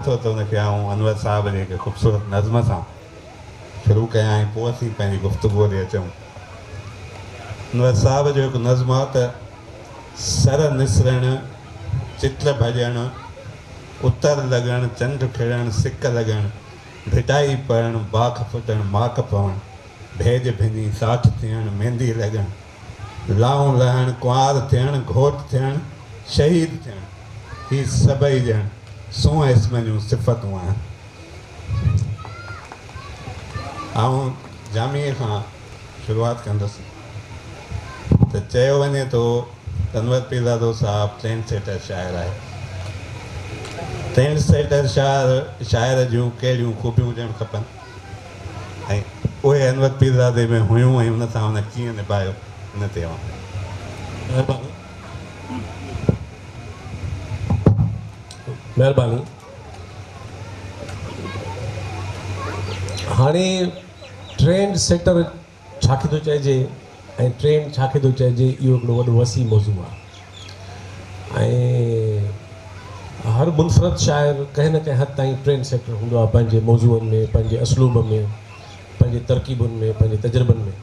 ٿو ته ان کي آئون انور صاحب جي هڪ خوبصورت نظم سان شروع ڪيان ۽ پوء اسين پنهنجي گفتگوء تي اچون. انور صاحب جو هڪ نظم آ ته، سر نسرڻ، چتر ڀڄڻ، اتر لڳڻ، چنڊ کڙڻ، سڪ لڳڻ، ڀٽائي پڙهڻ، باک ڦٽڻ، ماڪ پوڻ، ڀيڄ ڀڃي، ساٺ ٿيڻ، ميندي لڳڻ، لائون لهڻ، ڪنوار ٿيڻ، گهوٽ ٿيڻ، شهيد ٿيڻ، هي سڀئي ڄڻ سونهن اسم جون صفتون آهن. آئون جاميء کان شروعات ڪندس ته چيو وڃي ٿو ته انور پيرزادو صاحب ٽرينڊ سيٽر شاعر آهي. ٽرينڊ سيٽر شاعر جون ڪهڙيون خوبيون هجڻ کپن؟ ۽ اهي انور پيرزادي ۾ هيون ۽ ان سان هن ڪيئن نڀايو ان تي اوهان. مهرباني مهرباني هاڻي ٽرينڊ سيٽر ڇا کي ٿو چئجي ۽ ٽرينڊ ڇا کي ٿو چئجي اهو هڪڙو وڏو وسيع موضوع آهي ۽ هر منفرد شاعر ڪنهن نه ڪنهن حد تائين ٽرينڊ سيٽر هوندو آهي پنهنجي موضوعن ۾ پنهنجي اسلوب ۾ پنهنجي ترڪيبن ۾ پنهنجي تجربن ۾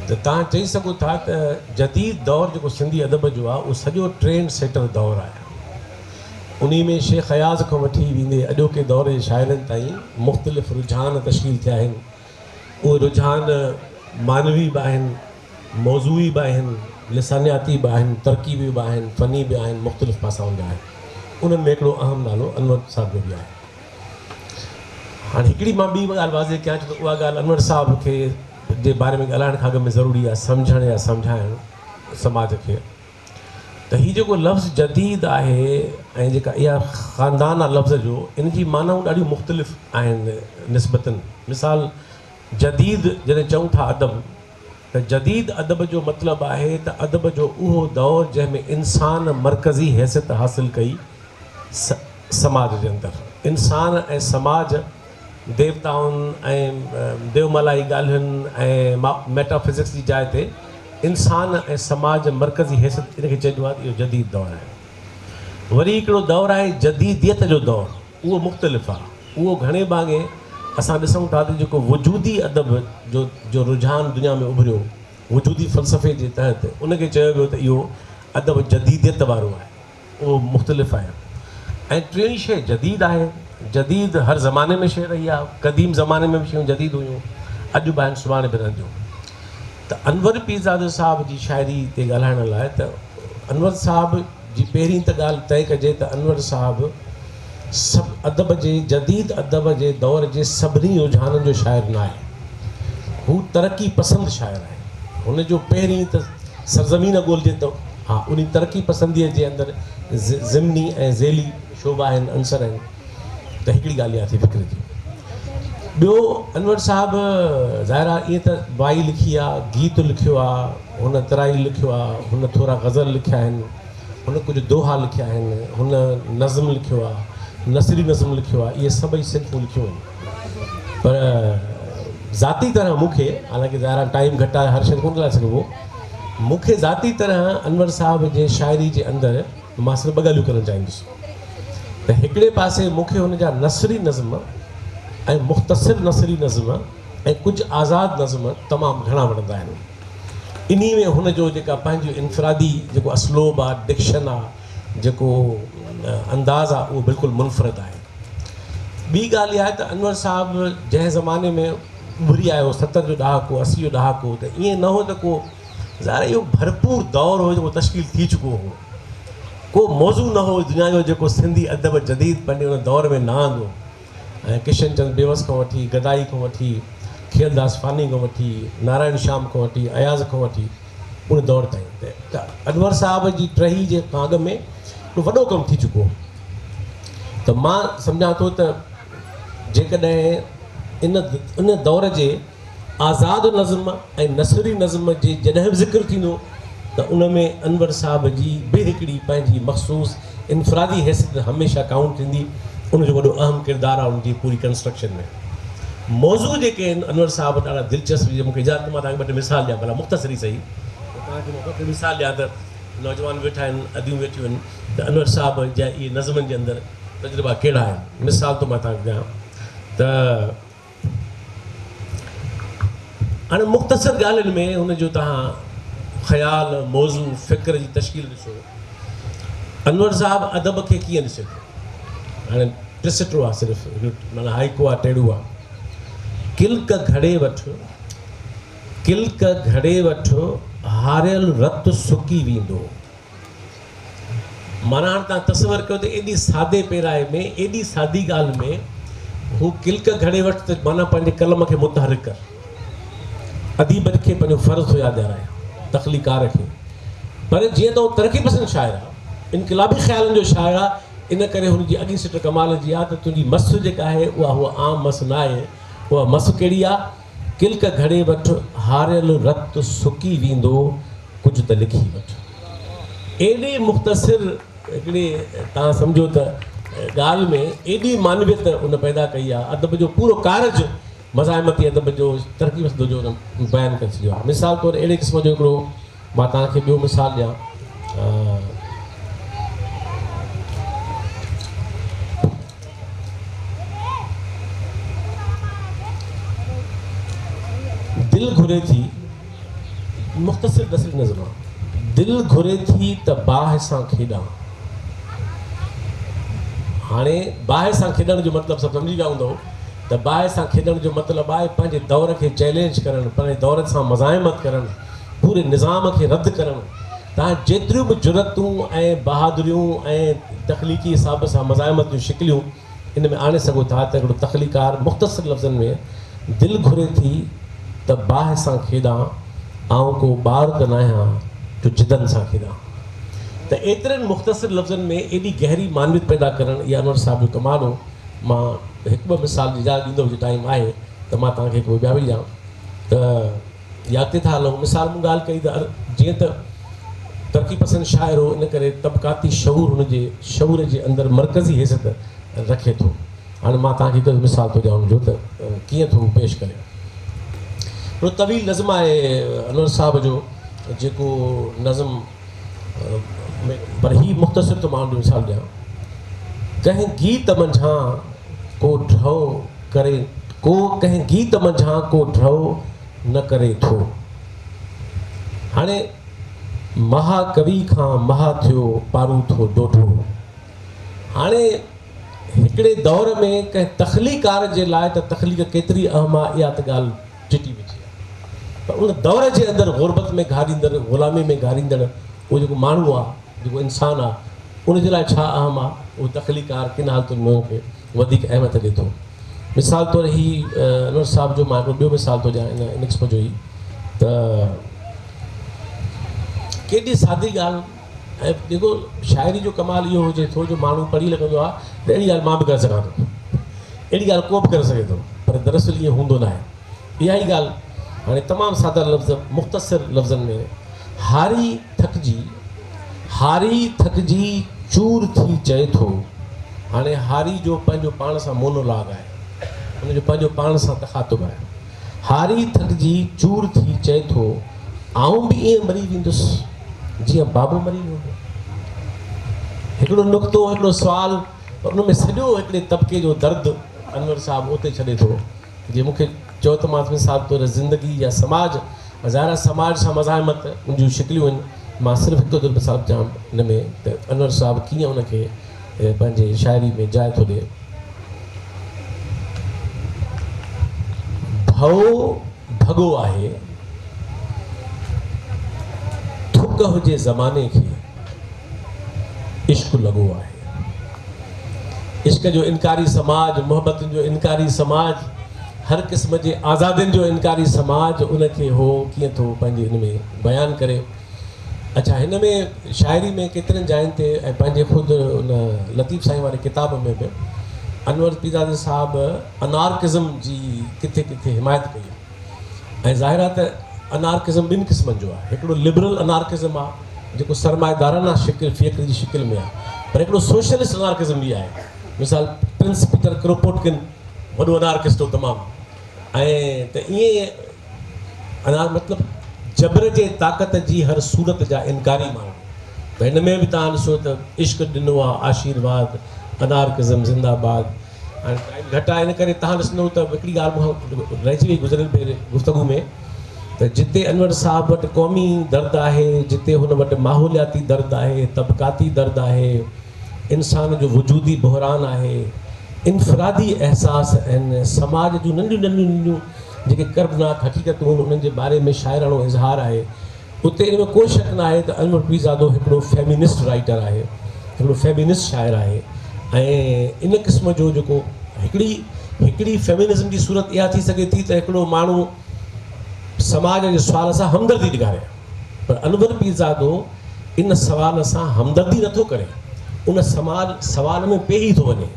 ته توهان چئي سگهو ٿا ته جديد دور جيڪو سنڌي ادب جو آهي اهو سڄو ٽرينڊ سيٽر دور آهي انهي ۾ شيخ اياز کان وٺي ويندي اڄوڪي دور جي شاعرن تائين مختلف رجحان تشڪيل ٿيا آهن اهي رجحان معنوي به آهن، موضوعي به آهن، لسانياتي به آهن، ترڪيبي به آهن، فني به آهن، مختلف پاسائن جا آهن. انهن ۾ هڪڙو اهم نالو انور صاحب جو به آهي. هاڻي هڪڙي مان ٻي ڳالهه واضح ڪيان ڇو ته اها ڳالهه انور صاحب کي جي باري ۾ ڳالهائڻ کان اڳ ۾ ضروري آهي سمجهڻ يا سمجهائڻ سماج کي. ته هي جيڪو لفظ جديد آهي ۽ جيڪا اها خاندان آهي لفظ جو ان جي معنائون ڏاڍيون مختلف آهن نسبتاً مثال جديد جڏهن چئون ٿا ادب ته جديد ادب جو مطلب آهي ته ادب جو اهو دور جنهن ۾ انسان مرڪزي حيثيت حاصل ڪئي سماج جي اندر انسان ۽ سماج ديوتائن ۽ ديومالائي ڳالهين ۽ ميٽا فزڪس جي جاء تي انسان ۽ سماج مرڪزي حيثيت ان کي چئجو آهي ته اهو جديد دور آهي. وري هڪڙو دور آهي جديديت جو دور اهو مختلف آهي. اهو گهڻي ڀاڱي اسان ڏسون ٿا ته جيڪو وجودي ادب جو جو رجحان دنيا ۾ اڀريو وجودي فلسفي جي تحت ان کي چيو ويو ته اهو ادب جديديت وارو آهي. اهو مختلف آهي ۽ ٽين شيء جديد آهي. جديد هر زماني ۾ شيء رهي آهي. قديم زماني ۾ به شيون جديد هيون، اڄ به آهن، سڀاڻي به رهنديون. ته انور پيرزادو صاحب جي شاعري تي ڳالهائڻ لاء ته انور صاحب جي پهرين ته ڳالهه طئي ڪجي ته انور صاحب سڀ ادب جي جديد ادب جي دور جي سڀني رجحانن جو شاعر نه آهي. هو ترقي پسند شاعر آهي. هن جو پهرين ته سرزمين ڳولجي ته ها انهي ترقي پسنديء جي اندر ضمني ۽ ذيلي شعبا آهن، عنصر آهن ته هڪڙي ڳالهه اها ٿي فڪر جي. ٻيو انور صاحب ظاهر آهي ائين ته وائي لکي آ، گيت لکيو آ، هن ترائي لکيو آ، هن ٿورا غزل لکيا آهن، هن ڪجهه دوها لکيا آهن، هن نظم لکيو آ، نثري نظم لکيو آ، اهي سڀئي صنفون لکيون آهن. پر ذاتي طرح مون کي، حالانڪه ظاهر آهي ٽائيم گهٽ آهي هر شيء ڪونه ڳالهائي سگهبو، مون کي ذاتي طرح انور صاحب جي شاعري جي اندر مان صرف ٻه ڳالهيون ڪرڻ چاهيندس ته هڪڙي پاسي مون کي هن جا نثري نظم ۽ مختصر نثري نظم ۽ ڪجهه آزاد نظم تمام گهڻا وڻندا آهن. انهي ۾ هن جو جيڪا پنهنجو انفرادي جيڪو اسلوب آهي، ڊڪشن آهي، جيڪو انداز آهي اهو بلڪل منفرد آهي. ٻي ڳالهه اها آهي ته انور صاحب جنهن زماني ۾ اڀري آيو 70 جو ڏهاڪو 80 جو ڏهاڪو ته ائين نه هو ته ڪو ظاهر اهو ڀرپور دور هو جيڪو تشڪيل ٿي چڪو هو ڪو موضوع نه هو دنيا جو جيڪو سنڌي ادب جديد پنهنجي ان دور ۾ نه آندو ۽ ڪشن چند بيوس کان وٺي گدائي کان وٺي کيل داس فاني کان وٺي نارائڻ شيام کان وٺي اياز کان وٺي ان دور تائين ته انور صاحب جي ٽهي جي کان اڳ ۾ وڏو ڪم ٿي چڪو هو ته مان سمجهان ٿو ته جيڪڏهن ان ان دور جي آزاد نظم ۽ نثري نظم جي جڏهن به ذڪر ٿيندو ته ان ۾ انور صاحب جي به هڪڙي پنهنجي مخصوص انفرادي حيثيت هميشه ڪائونٽ ٿيندي ان جو وڏو اهم ڪردار آهي ان جي پوري ڪنسٽرڪشن ۾ موضوع جيڪي آهن انور صاحب ڏاڍا دلچسپ جي مونکي اجازت مان توهان کي ٻه ٽي مثال ڏيان ڀلا مختصر ئي سهي توهان کي مان ٻه ٽي مثال ڏيان ته نوجوان ويٺا آهن اديون ويٺيون آهن ته انور صاحب جا اهي نظمن جي اندر تجربا ڪهڙا آهن. مثال ٿو مان توهان کي ڏيان ته هاڻي مختصر ڳالهين ۾ هن جو توهان خيال، موضوع، فڪر جي تشڪيل ڏسو. انور صاحب ادب کي ڪيئن ڏسي ٿو؟ هاڻي ٽسٽو آ صرف معنيٰ هائيڪو آ ٽيڙو آ. ڪلڪ گهڙي وٺ، ڪلڪ گهڙي وٺ، هاريل رت سڪي ويندو. معنيٰ هاڻ توهان تصور ڪيو ته ايڏي سادي پيرائي ۾ ايڏي سادي ڳالهه ۾ هو ڪلڪ گهڙي وٺ ته معنيٰ پنهنجي قلم کي متحرڪ ڪر. اديب کي پنهنجو فرض ٿو ياد ڏيارائي، تخليقار کي. پر جيئن ته هو ترقي پسند شاعر آ، انقلابي خيالن جو شاعر آ، ان ڪري هن جي اڳين سٽ ڪمال جي آ ته تنهنجي مس جيڪا آهي اها هوء عام مس نه آهي. اها مس ڪهڙي آ؟ ڪلڪ گهڙي وٺ، هاريل رت سڪي ويندو، ڪجهه ته لکي وٺ. ايڏي مختصر هڪڙي توهان سمجهو ته ڳالهه ۾ ايڏي معنويت ان پيدا ڪئي آهي. ادب جو پورو ڪارج مزاحمتي ادب جو ترقي پسند جو ان بيان ڪري ڇڏيو آهي. مثال طور اهڙي قسم جو هڪڙو مان توهان کي ٻيو مثال ڏيان. دل گهري ٿي، مختصر نثري نظم آ. دل گهري ٿي ته باهه سان کيڏان. هاڻي باهه سان کيڏڻ جو مطلب سڀ سمجهي ويا هوندؤ ته باهه سان کيڏڻ جو مطلب آهي پنهنجي دور کي چئلينج ڪرڻ، پنهنجي دور سان مزاحمت ڪرڻ، پوري نظام کي رد ڪرڻ. توهان جيتريون به جرئتون ۽ بهادريون ۽ تخليقي حساب سان مزاحمت جون شڪليون ان ۾ آڻي سگهو ٿا ته هڪڙو تخليقار مختصر لفظن ۾ دل گهري ٿي ته باهه سان کيڏان، آئون ڪو ٻار ته ناهيان جو جدن سان کيڏان. ته ايترن مختصر لفظن ۾ ايڏي گهري معنويت پيدا ڪرڻ اها انور صاحب جو ڪمال هو. مان هڪ ٻه مثال جي اجازت ڏيندؤ جي ٽائيم آهي ته مان توهان کي هڪ ٻه ٻيا به ڏيان ته. يا اڳتي ٿا هلون. مثال مون ڳالهه ڪئي ته جيئن ته ترقي پسند شاعر هو ان ڪري طبقاتي شعور هن جي شعور جي اندر مرڪزي حيثيت رکي ٿو. هاڻي مان توهان کي هڪ مثال ٿو ڏيان ان جو ته ڪيئن ٿو هو پيش ڪري. هڪڙو طويل نظم آهي انور صاحب جو جيڪو نظم پر هي مختصر ٿو مان ان جو مثال ڏيان. ڪنهن گيت منجهان ڪو ڍؤ ڪري ڪو ڪنهن گيت منجهان ڪو ڍؤ نه ڪري ٿو. هاڻي مها ڪوي کان مها ٿيو پاروٿو ڊوڍو. هاڻي هڪڙي دور ۾ ڪنهن تخليقار جي لاء ته تخليق ڪيتري اهم آ اها ته ڳالهه چٽي وڇي آ پر ان دور جي اندر غربت ۾ گهاريندڙ غلامي ۾ گهاريندڙ اهو جيڪو ماڻهو آ جيڪو انسان آ ان جي لاء ڇا اهم آ اهو تخليقار ڪن حالتن ۾ ان کي وڌيڪ اهميت ڏي ٿو. مثال طور هي انور صاحب جو مان هڪڙو ٻيو مثال ٿو ڏيان ان ان قسم جو ئي ته ڪيڏي سادي ڳالهه ۽ جيڪو شاعري جو ڪمال اهو هجي ٿو جو ماڻهو پڙهي لڳندو آهي ته اهڙي ڳالهه مان به ڪري سگهان ٿو اهڙي ڳالهه ڪو به ڪري سگهي ٿو پر دراصل ائين هوندو ناهي اها ئي ڳالهه هاڻي تمام سادا لفظ مختصر لفظن ۾ هاري ٿڪجي هاري ٿڪجي چور ٿي چئي ٿو. هاڻي هاري جو پنهنجو پاڻ سان مونولاگ آهي. ان جو پنهنجو پاڻ سان تخاطب آهي. هاري ٿڪجي چور ٿي چئي ٿو، آئون به ائين مري ويندس، جيئن بابو مري ويو هو. هڪڙو نقطو، هڪڙو سوال، پر ان ۾ سڄو هڪڙي طبقي جو درد انور صاحب اوتي ڇڏي ٿو. جي مون کي چئو ته مان مثال طور زندگي يا سماج، ظاهر آهي سماج سان مزاحمت ان جون شڪليون آهن، مان صرف هڪ دفعو مثال چوان ان ۾ ته انور صاحب ڪيئن ان کي پنهنجي شاعري ۾ جاء ٿو ڏئي. ڀؤ ڀڳو آهي، ٿڪ هجي زماني کي، عشق لڳو آهي. عشق جو انڪاري سماج، محبتن جو انڪاري سماج، هر قسم جي آزادين جو انڪاري سماج ان کي هو ڪيئن ٿو پنهنجي ان ۾ بيان ڪري. اڇا هن ۾ شاعري ۾ ڪيترين جاين تي ۽ پنهنجي خود ان لطيف سائين واري ڪتاب ۾ به انور پيرزادي صاحب انارڪزم جي ڪٿي ڪٿي حمايت ڪئي آهي. ۽ ظاهر آهي ته انارڪزم ٻن قسمن جو آهي، هڪڙو لبرل انارڪزم آهي جيڪو سرمائيدارانه شڪل فڪر جي شڪل ۾ آهي پر هڪڙو سوشلسٽ انارڪزم به آهي. مثال پرنس پيٽر ڪروپوٽڪن وڏو انارڪسٽ هو تمام ۽ ته ائين انار مطلب جبر جي طاقت جي هر صورت جا انڪاري ماڻهو ته هن ۾ به توهان ڏسو ته عشق ڏنو آهي آشيرواد انارڪزم زنده باد. هاڻي ٽائيم گهٽ آهي ان ڪري توهان ڏسندو ته هڪڙي ڳالهه مون کان رهجي وئي گذريل ڀيري گفتگو ۾ ته جتي انور صاحب وٽ قومي درد آهي، جتي هن وٽ ماحولياتي درد آهي، طبقاتي درد آهي، انسان جو وجودي بحران آهي، انفرادي احساس آهن، سماج جون ننڍيون ننڍيون ننڍيون جيڪي ڪربناڪ حقيقتون آهن انهن جي باري ۾ شاعراڻو اظهار آهي، اتي ان ۾ ڪو شڪ نه آهي ته انور پيرزادو هڪڙو فيمينسٽ رائيٽر آهي، هڪڙو فيمينسٽ شاعر آهي ۽ ان قسم جو جيڪو هڪڙي هڪڙي فيمينزم جي صورت اها ٿي سگهي ٿي ته هڪڙو ماڻهو سماج جي سوال سان همدردي ڏيکاري پر انور پيرزادو ان سوال سان همدردي نٿو ڪري، ان سماج سوال ۾ پيهي ٿو وڃي،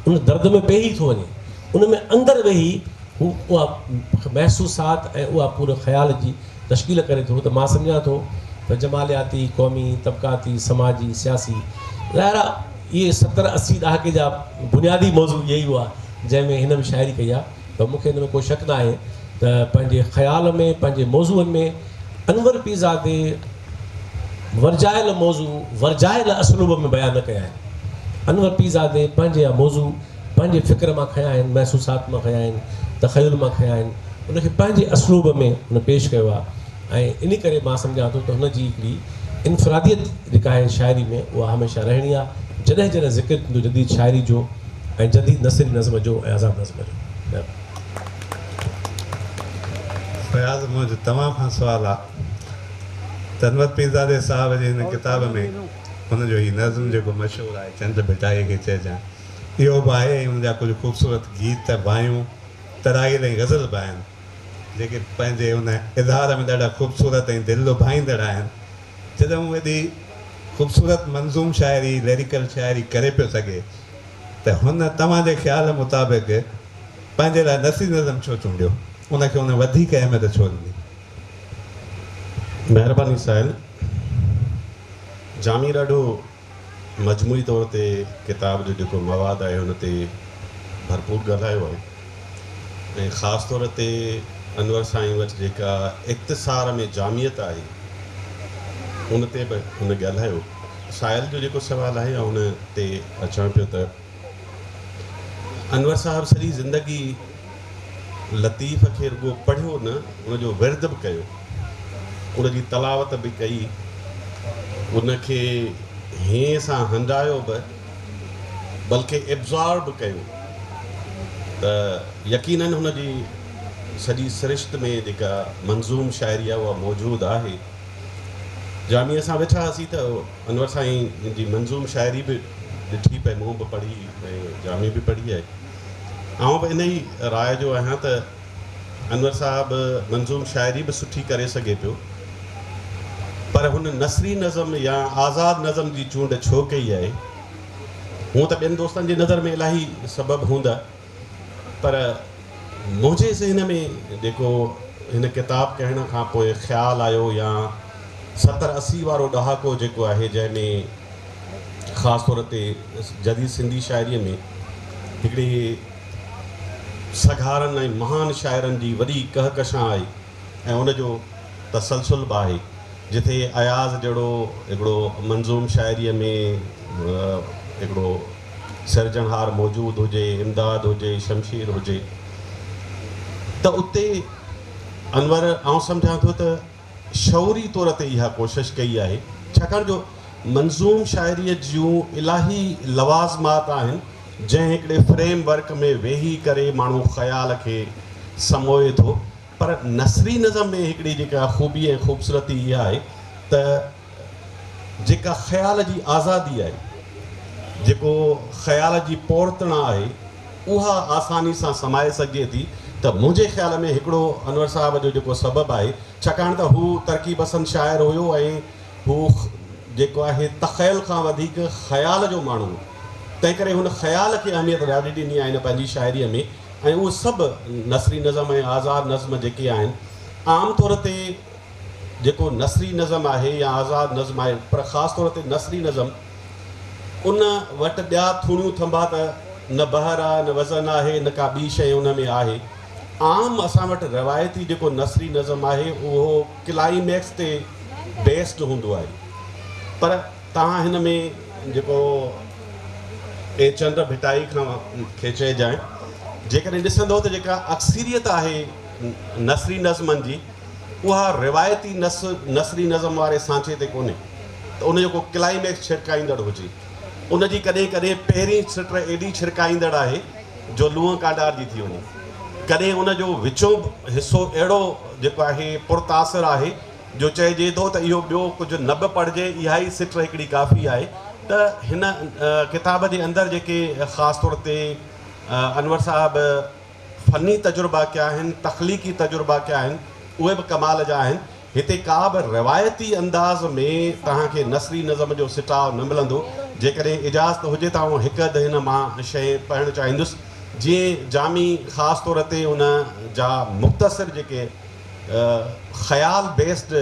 ان درد ۾ پيهي ٿو وڃي، ان ۾ اندر ويهي هو اها محسوسات ۽ اها پوري خيال جي تشڪيل ڪري ٿو ته مان سمجهان ٿو ته جمالياتي، قومي، طبقاتي، سماجي، سياسي ظاهر آ اهي ستر 80 ڏهاڪي جا بنيادي موضوع اهي ئي هئا جنهن ۾ هن به شاعري ڪئي آ ته مون کي ان ۾ ڪو شڪ نه آهي ته پنهنجي خيال ۾ پنهنجي موضوعن ۾ انور پيرزادي ورجايل موضوع ورجايل اسلوب ۾ بيان نه ڪيا آهن. انور پيرزادي پنهنجي اها موضوع پنهنجي فڪر مان کنيا آهن، محسوسات مان کنيا آهن، تخيل مان کنيا آهن، ان کي پنهنجي اسلوب ۾ هن پيش ڪيو آهي ۽ ان ڪري مان سمجهان ٿو ته هن جي هڪڙي انفراديت جيڪا آهي شاعري ۾ اها هميشه رهڻي آهي، جڏهن جڏهن ذڪر ٿيندو جديد شاعري جو ۽ جديد نثري نظم جو ۽ آزاد نظم جو. مهرباني. فياض منهنجو توهان کان سوال آ ته انور پيرزادي صاحب جي هن ڪتاب ۾ هن جو هي نظم جيڪو مشهور آهي چنڊ ڀٽائي کي چئجان اهو به آهي ۽ ان جا ڪجهه خوبصورت گيت، وايون، ترائيل ۽ غزل به آهن، جيڪي پنهنجي ان اظهار ۾ ڏاڍا خوبصورت ۽ دل لڀائيندڙ آهن. جڏهن هو ايڏي خوبصورت منظوم شاعري، ليريڪل شاعري ڪري پيو سگهي ته هن توهان جي خيال مطابق پنهنجي لاء نثري نظم ڇو چونڊيو؟ ان کي هن وڌيڪ اهميت ڇو ڏني؟ مهرباني ساحل. جامي ڏاڍو مجموعي طور تي ڪتاب جو جيڪو مواد آهي ان تي ڀرپور ڳالهايو آهي ۽ خاص طور تي انور سائين وٽ جيڪا اختصار ۾ جامعيت آهي ان تي به هن ڳالهايو. سائل جو جيڪو سوال آهي آئون ان تي اچان پيو ته انور صاحب سڄي زندگي لطيف کي رڳو پڙهيو نه ان جو ورد به ڪيو، ان جي تلاوت به ڪئي، ان کي هينئين سان هنڊايو به بلڪه ابزارب به ڪيو ته يقينن هن جي سڄي سرشت ۾ جيڪا منظوم شاعري آهي اها موجود آهي. جاميء سان ويٺا هئاسين ته انور سائين جي منظوم شاعري به ڏٺي پئي، مون به پڙهي ۽ جامي به پڙهي آهي. آئون به انهي راء جو آهيان ته انور صاحب منظوم شاعري به سٺي ڪري سگهي پيو پر هن نثري نظم يا آزاد نظم جي چونڊ ڇو ڪئي آهي؟ هونء ته ٻين دوستن جي نظر ۾ الاهي سبب هوندا پر منهنجي ذهن ۾ جيڪو هن ڪتاب ڪهڻ کان پوء خيال آيو يا ستر 80 وارو ڏهاڪو جيڪو آهي جنهن ۾ خاص طور تي جديد سنڌي شاعريء ۾ هڪڙي سگهارن ۽ مهان شاعرن جي وڏي ڪهڪشان آهي ۽ ان جو تسلسل به آهي، جتي اياز جهڙو هڪڙو منظوم شاعريء ۾ هڪڙو سرجڻهار موجود هجي، امداد هجي، شمشير هجي ته اتي انور آئون سمجهان ٿو ته شعوري طور تي اها ڪوشش ڪئي آهي، ڇاڪاڻ جو منظوم شاعريء جون الاهي لوازمات آهن، جنهن هڪڙي فريم ورڪ ۾ ويهي ڪري ماڻهو خيال کي سموئي ٿو، پر نثري نظم ۾ هڪڙي جيڪا خوبي ۽ خوبصورتي اها آهي ته جيڪا خيال جي آزادي آهي، جيڪو خيال جي پورتڻا آهي، اها آساني سان سمائي سگهجي ٿي ته منهنجي خيال ۾ هڪڙو انور صاحب جو جيڪو سبب آهي ڇاڪاڻ ته هو ترقي پسند شاعر هيو ۽ هو جيڪو آهي تخيل کان وڌيڪ خيال جو ماڻهو هو تنهن ڪري هن خيال کي اهميت ڏاڍي ڏني آهي هن پنهنجي شاعريء ۾ ۽ اهي سڀ نثري نظم ۽ آزاد نظم جيڪي آهن عام طور تي جيڪو نثري نظم آهي يا آزاد نظم آهي پر خاص طور تي نثري نظم ان وٽ ٻيا ٿوڻيون ٿنڀا ته نه بحر آ، نه وزن آهي، نه ڪا ٻي شيء ان ۾ آهي. عام اسان وٽ روايتي جيڪو نثري نظم آهي اهو ڪلائيميڪس تي بيسڊ هوندو آهي پر توهان هن ۾ جيڪو اي چنڊ ڀٽائي کان کي چئجانء. جيڪڏهن ڏسندؤ ته جيڪا اڪثريت آهي نثري نظمن جي اها روايتي نثري نظم واري سانچي تي ڪونهي ته ان جو ڪو ڪلائميڪس ڇرڪائيندڙ هجي. ان جي ڪڏهن ڪڏهن پهرين سٽ ايڏي ڇرڪائيندڙ آهي جو لونء ڪانڊارجي ٿي وڃي. ڪڏهن ان جو وچون حصو اهڙو جيڪو آهي پرتاثر آهي جو چئجي ٿو ته اهو ٻيو ڪجهه نه به پڙهجي اها ئي سٽ هڪڙي ڪافي آهي ته هن ڪتاب جي اندر جيڪي خاص طور تي انور صاحب فني تجربا ڪيا آهن، تخليقي تجربا ڪيا آهن اهي به ڪمال جا آهن. هتي ڪا به روايتي انداز ۾ توهان کي نثري نظم جو سٽاء نه ملندو. جيڪڏهن اجازت هجي ته آئون هڪ اڌ هن مان شيء پڙهڻ چاهيندس جيئن جامي خاص طور تي ان جا مختصر جيڪي خيال بيسڊ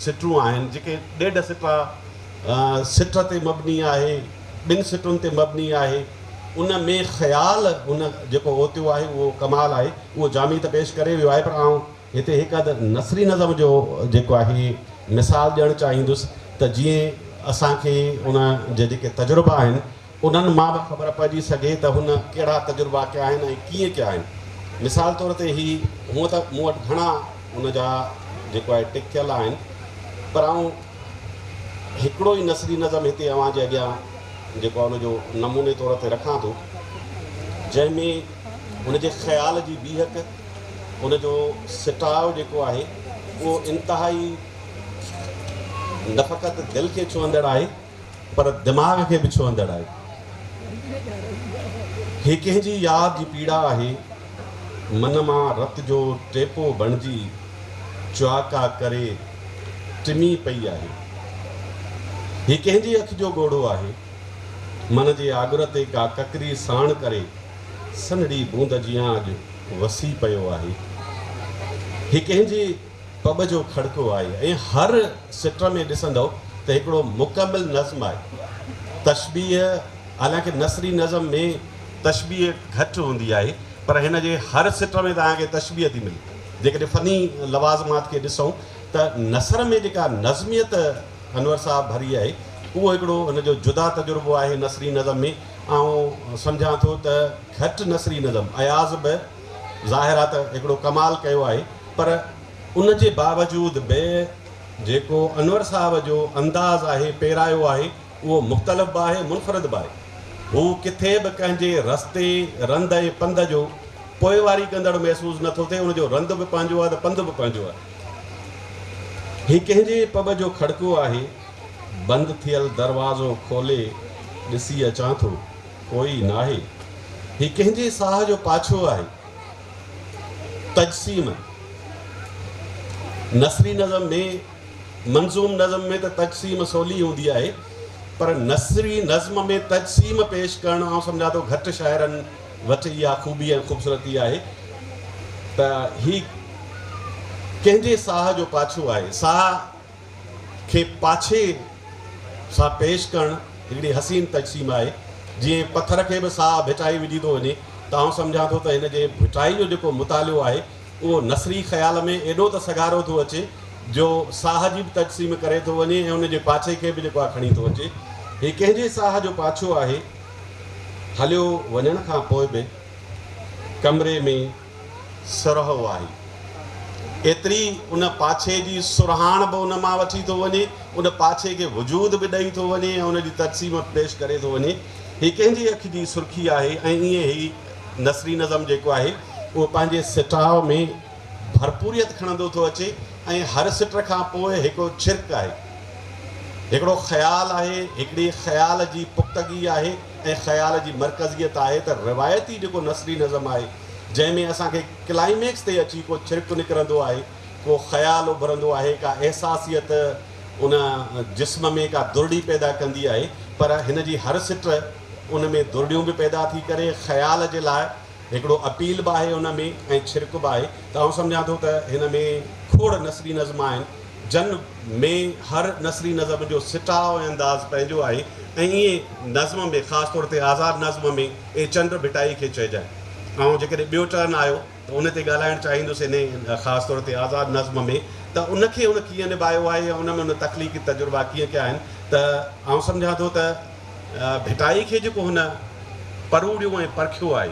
سٽون آهن جيڪي ڏيڍ سٽا سٽ تي مبني آهي ٻن سٽن تي مبني آهي ان ۾ خيال ان جيڪو اوتيو آهي اهو ڪمال آهي اهو جامي ته پيش ڪري ويو آهي پر آئون هتي هڪ اڌ نثري نظم جو جيڪو آهي مثال ڏيڻ چاهيندس ته جيئن اسان کي ان جا جيڪي تجربا آهن انهن مان به خبر پئجي سگهي ته هن ڪهڙا تجربا ڪيا آهن ۽ ڪيئن ڪيا آهن. مثال طور تي هي هونء ته مون وٽ گهڻا ان جا جيڪو آهي ٽڪ ٿيل آهن پر آئون هڪڙو ئي نثري نظم هتي اوهان جي اڳيان جيڪو آهي ان جو نموني طور تي رکان ٿو جنهن ۾ هن جي خيال جي بيهڪ ان جو سٽاء جيڪو آهي اهو انتهائي نه فقط دل کي ڇهندڙ آهي پر دماغ کي به ڇهندڙ آهي. هي ڪنهن جي ياد جي پيڙا آهي. من مان رت جو ٽيپو بڻجي چئاڪا ڪري ٽمي پئي آهي. هي ڪنهن جي اک جو ڳوڙهو آهي. من جي آڳر تي ڪا ڪڪري ساڻ ڪري سنهڙي بوند جيان اڄ وسي پيو آهي. هي ڪنهن جي. پٻ جو کڙڪو آهي ۽ هر سٽ ۾ ڏسندؤ ته هڪڙو مڪمل نظم آهي. تشبيهه، حالانڪه نثري نظم ۾ تشبيهه گهٽ هوندي آهي، پر هن جي هر سٽ ۾ توهان کي تشبيهه ٿي ملي. جيڪڏهن فني لوازمات کي ڏسون ته نثر ۾ جيڪا نظميت انور صاحب ڀري آهي، اهو هڪڙو هن جو جدا تجربو آهي نثري نظم ۾. آئون سمجهان ٿو ته گهٽ نثري نظم اياز به ظاهر آهي ته هڪڙو ڪمال ڪيو آهي، پر ان جي باوجود به جيڪو انور صاحب جو انداز آهي، پيرايو آهي، اهو مختلف به آهي، منفرد به آهي. هو ڪٿي به ڪنهن جي رستي، رند ۽ پنڌ جو پوئواري ڪندڙ محسوس نه ٿو ٿئي، ان جو رند به پنهنجو آهي ته پنڌ به پنهنجو آهي. هي ڪنهن جي پٻ جو کڙڪو آهي، بند ٿيل دروازو کولي ڏسي اچان ٿو، ڪوئي ناهي. هي ڪنهن جي ساهه جو پاڇو آهي. تجسيم، نثري نظم ۾ منظوم نظم ۾ ته تجسيم سولي هوندي آهي، پر نثري نظم ۾ تجسيم پيش ڪرڻ آئون سمجهان ٿو گهٽ شاعرن وٽ اها خوبي ۽ خوبصورتي آهي ته هي ڪنهن جي ساهه جو پاڇو آهي. ساهه کي پاڇي سان پيش ڪرڻ هڪڙي حسين تجسيم آهي. جيئن پٿر کي به ساهه ڀٽائي وجهي ٿو وڃي ته آئون سمجهان ٿو ته هن جي ڀٽائي جو جيڪو مطالعو آهي اهو نثري خيال ۾ ايڏو ته سگهارو ٿو اچي جو ساهه جي به تجسيم ڪري ٿو وڃي ۽ ان جي پاڇي کي به جيڪو آهي کڻي ٿو اچي. هي ڪنهن جي ساهه جو پاڇو آهي. هليو وڃڻ کان پوء به ڪمري ۾. سرهو آهي. ايتري ان پاڇي جي سرهاڻ به ان مان وٺي ٿو وڃي، ان پاڇي کي وجود به ڏئي ٿو وڃي ۽ ان جي تجسيم پيش ڪري ٿو وڃي. هي ڪنهن جي اک جي سرخي آهي ۽ ائين هي نثري نظم جيڪو آهي اهو پنهنجي سٽاء ۾ ڀرپوريت کڻندو ٿو اچي ۽ هر سٽ کان پوء هڪ ڇرڪ آهي، هڪڙو خيال آهي، هڪڙي خيال جي پختگي آهي ۽ خيال جي مرڪزيت آهي ته روايتي جيڪو نثري نظم آهي جنهن ۾ اسان کي ڪلائميڪس تي اچي ڪو ڇرڪ نڪرندو آهي، ڪو خيال اڀرندو آهي، ڪا احساسيت ان جسم ۾ ڪا درڙي پيدا ڪندي آهي، پر هن جي هر سٽ ان ۾ درڙيون به پيدا ٿي ڪري، خيال جي لاء هڪڙو اپيل به آهي ان ۾ ۽ ڇرڪ به آهي ته آئون سمجهان ٿو ته هن ۾ کوڙ نثري نظم آهن، جن ۾ هر نثري نظم جو سٽاء ۽ انداز پنهنجو آهي ۽ ائين نظم ۾ خاص طور تي آزاد نظم ۾ اي چنڊ ڀٽائي کي چئجانء. آئون جيڪڏهن ٻيو ٽرن آيو ته ان تي ڳالهائڻ چاهيندس انهي خاص طور تي آزاد نظم ۾ ته ان کي هن ڪيئن نڀايو آهي ۽ ان ۾ هن تخليقي تجربا ڪيئن ڪيا آهن ته آئون سمجهان ٿو ته ڀٽائي کي جيڪو هن پروڙيو ۽ پرکيو آهي،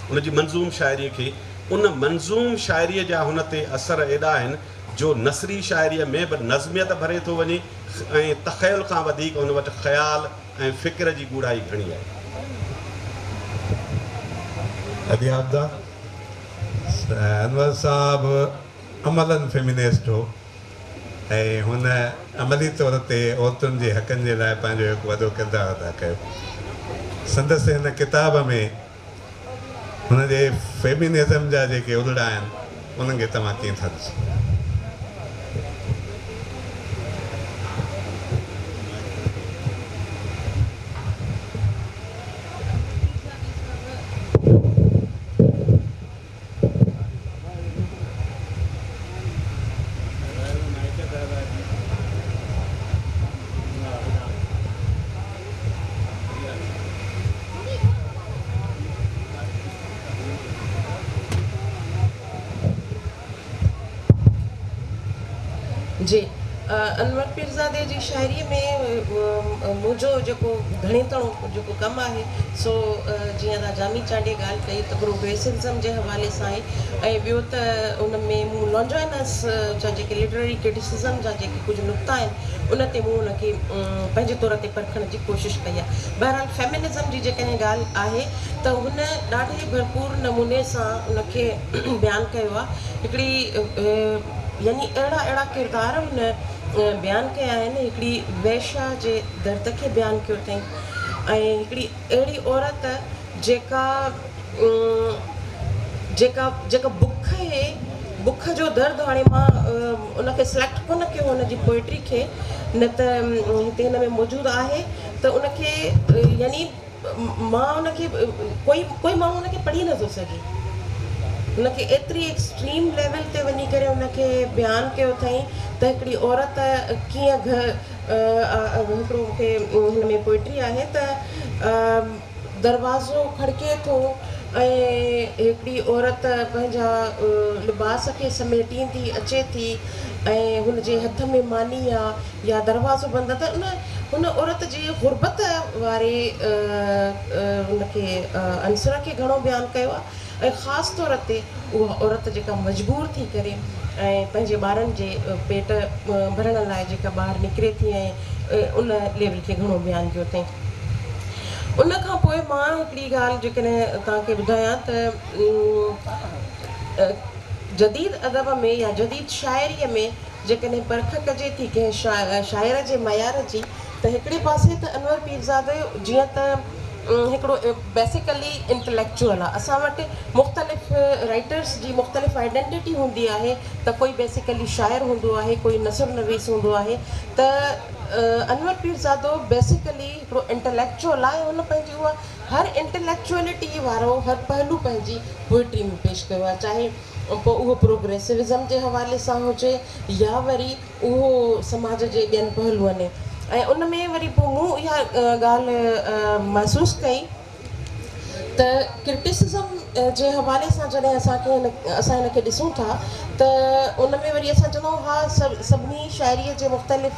ان جي منظوم شاعريء کي، ان منظوم شاعريء جا هن تي اثر ايڏا آهن جو نثري شاعريء ۾ به نظميت ڀري ٿو وڃي ۽ تخيل کان وڌيڪ هن وٽ خيال ۽ فڪر جي ڳوڙهائي گهڻي آهي. ادي عابده، انور صاحب عملاً فيمينسٽ هو ۽ هن عملي طور تي عورتن جي حقن جي لاء پنهنجو هڪ وڏو ڪردار ادا ڪيو. سندس هن ڪتاب ۾ هن جي فيمينزم جا جيڪي الڙا آهن، انهن کي توهان ڪيئن ٿا ڏسو؟ جي انور پيرزادي جي شاعريء ۾ منهنجو جيڪو گهڻي تڻو جيڪو ڪم آهي سو جيئن ادا جامي چانڊيي ڳالهه ڪئي ته پروگريسوزم جي حوالي سان آهي ۽ ٻيو ته ان ۾ مون لانجائنس جا جيڪي لٽرري ڪرٽيسزم جا جيڪي ڪجهه نقطا آهن ان تي مون ان کي پنهنجي طور تي پرکڻ جي ڪوشش ڪئي آهي. بهرحال فيمنزم جي جيڪڏهن ڳالهه آهي ته هن ڏاڍي ڀرپور نموني سان ان کي بيان ڪيو آهي. هڪڙي يعني اهڙا اهڙا ڪردار هن بيان ڪيا آهن، هڪڙي وئشيا جي درد کي بيان ڪيو اٿائين ۽ هڪڙي اهڙي عورت جيڪا جيڪا جيڪا بک هي بک جو درد هاڻي مان ان کي سليڪٽ ڪونه ڪيو ان جي پوئٽري کي نه ته هتي هن ۾ موجود آهي ته ان کي يعني مان ان کي ڪوئي ڪوئي ماڻهو ان کي پڙهي نٿو سگهي ان کي ايتري ايڪسٽريم ليول تي وڃي ڪري ان کي بيان ڪيو اٿائين ته هڪڙي عورت ڪيئن گهر هڪڙو مون کي هن ۾ پوئٽري آهي ته دروازو کڙڪي ٿو ۽ هڪڙي عورت پنهنجا لباس کي سميٽيندي اچي ٿي ۽ هن جي هٿ ۾ ماني آ يا دروازو بند آ ته ان هن عورت جي غربت واري ان کي عنصر کي گهڻو بيان ڪيو آ ۽ خاص طور تي اها عورت جيڪا مجبور ٿي ڪري ۽ پنهنجي ٻارن جي پيٽ ڀرڻ لاء جيڪا ٻاهر نڪري ٿي ۽ ان ليول کي گهڻو بيان ڪيو اٿائين. ان کان پوء مان هڪڙي ڳالهه جيڪڏهن توهان کي ٻڌايان ته جديد ادب ۾ يا جديد شاعريء ۾ جيڪڏهن پرک ڪجي ٿي ڪنهن شاعر جي معيار جي ته هڪڙي پاسي ته انور پيرزادو جيئن ته هڪڙو بيسيڪلي انٽليڪچوئل آهي اسان وٽ مختلف رائيٽرس جي مختلف آئيڊنٽيٽي هوندي آهي ته ڪوئي بيسيڪلي شاعر هوندو آهي ڪوئي نثر نويس هوندو آهي ته انور پيرزادو بيسيڪلي هڪڙو انٽليڪچوئل آهي هن پنهنجي اها هر انٽليڪچوئلٽي وارو هر پهلو پنهنجي پوئٽري ۾ پيش ڪيو آهي چاهي پوء اهو پروگريسوزم جي حوالي سان هجي يا وري اهو سماج جي ٻين پهلوئن ۽ ان ۾ وري پوء مون اها ڳالهه محسوس ڪئي ته ڪرٽيسزم جي حوالي سان جڏهن اسان کي هن اسان هن کي ڏسون ٿا ته ان ۾ وري اسان چوندا آهيون ها سڀني شاعريء جي مختلف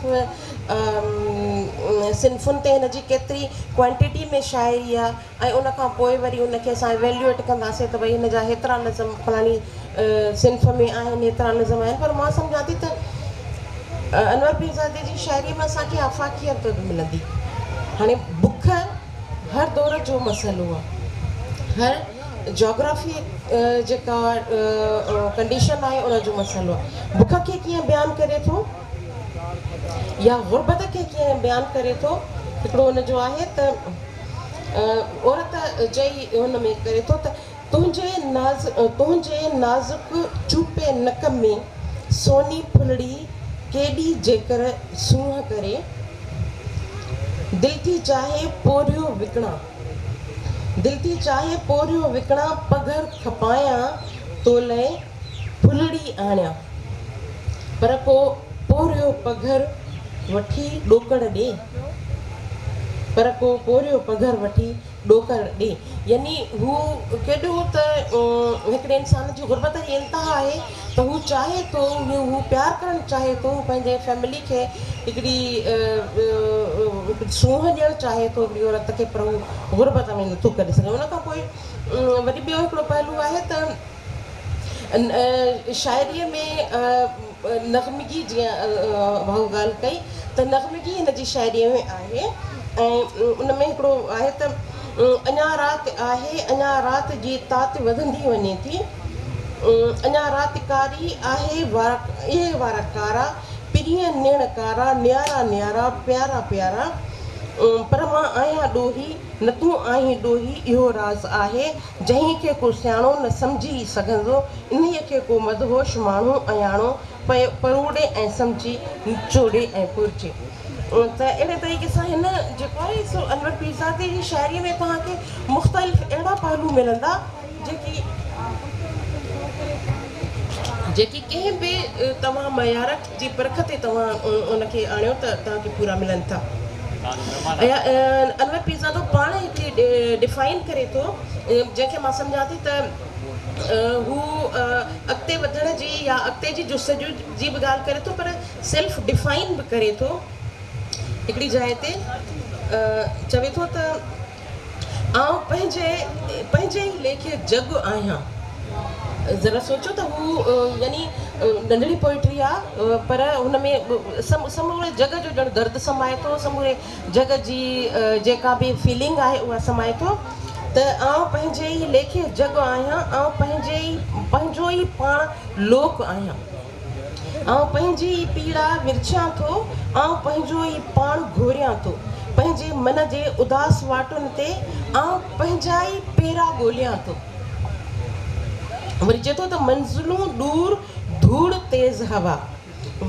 صنفن تي هن جي ڪيتري ڪوانٽيٽي ۾ شاعري آهي ۽ ان کان پوء وري ان کي اسان ايويليوئيٽ ڪنداسين ته ڀئي هن جا هيترا نظم فلاڻي صنف ۾ آهن هيترا نظم آهن پر مان سمجهان ٿي ته انور پيرزادي جي شاعريء ۾ اسان کي آفاقيت به ملندي هاڻي بک هر دور جو مسئلو آ هر جاگرافي جيڪا ڪنڊيشن آهي ان جو مسئلو آ بک کي ڪيئن بيان ڪري ٿو يا غربت کي ڪيئن بيان ڪري ٿو هڪڙو ان جو آهي ته عورت جي ان ۾ ڪري ٿو ته تنهنجي ناز تنهنجي نازڪ چوپي نڪ ۾ سوني ڦلڙي ڪيڏي جيڪر سونهن ڪري دل ٿي چاهي پورهيو وڪڻان دل ٿي چاهي پورهيو وڪڻان پگهر کپايان تولئه ڦلڙي آڻيان پر ڪو پورهيو پگهر وٺي ڏوڪڙ ڏي پر ڪو پورهيو پگهر وٺي ڏوڪڙ ڏي. يعني هو ڪيڏو ته هڪڙي انسان جي غربت جي انتها آهي ته هو چاهي ٿو هو پيار ڪرڻ چاهي ٿو هو پنهنجي فيملي کي هڪڙي سونهن ڏيڻ چاهي ٿو هڪڙي عورت کي پر هو غربت ۾ نٿو ڪري سگهي. ان کان پوء وري ٻيو هڪڙو پهلو آهي ته شاعريء ۾ نغمگي جيئن ڀائو ڳالهه ڪئي ته نغمگي هن جي شاعريء ۾ آهي ۽ ان ۾ هڪڙو آهي ته اڃا رات آهي اڃا رات جي تات وڌندي وڃي ٿي اڃا رات ڪاري آهي اهي وار ڪارا پرينء نيڻ ڪارا نيارا نيارا پيارا پيارا پر مان آهيان ڏوهي نه تون آهين ڏوهي اهو راز آهي جنهن کي ڪو سياڻو نه سمجهي ئي سگهندو، انهيء کي ڪو مدهوش ماڻهو اياڻو پيو پروڙي ۽ سمجهي، نچوڙي ۽ پرجهي. ته اهڙي طريقي سان هن جيڪو آهي سو انور پيرزادي جي شاعريء ۾ توهان کي مختلف اهڙا پهلو ملندا، جيڪي جيڪي ڪنهن به توهان معيار جي پرک تي توهان ان کي آڻيو ته توهان کي پورا ملن ٿا. انور پيرزادو پاڻ هڪڙي ڊفائن ڪري ٿو جنهن کي مان سمجهان ٿي ته هو اڳتي وڌڻ جي يا اڳتي جي جستجو جي به ڳالهه ڪري ٿو پر سيلف ڊفائن به ڪري ٿو. هڪڙي جاء تي چوي ٿو ته. آئون پنهنجي پنهنجي ئي ليکي جڳ آهيان. ذرا سوچو ته هو يعني ننڍڙي پوئٽري آ پر هن ۾ سموري جڳ جو ڄڻ درد سمائي ٿو، سموري جڳ جي جيڪا به فيلنگ آهي اها سمائي ٿو ته آئون پنهنجي ئي ليکي جڳ آهيان، آئون پنهنجي ئي پنهنجو ئي پاڻ لوڪ آهيان. آئون پنهنجي ئي پيڙا ورڇيان ٿو، آئون پنهنجو ئي پاڻ گهوريان ٿو. پنهنجي من جي اداس واٽن تي آئون پنهنجا ئي پيرا ڳوليان ٿو. وري چئي ٿو ته منزلون ڏور، ڌوڙ تيز هوا،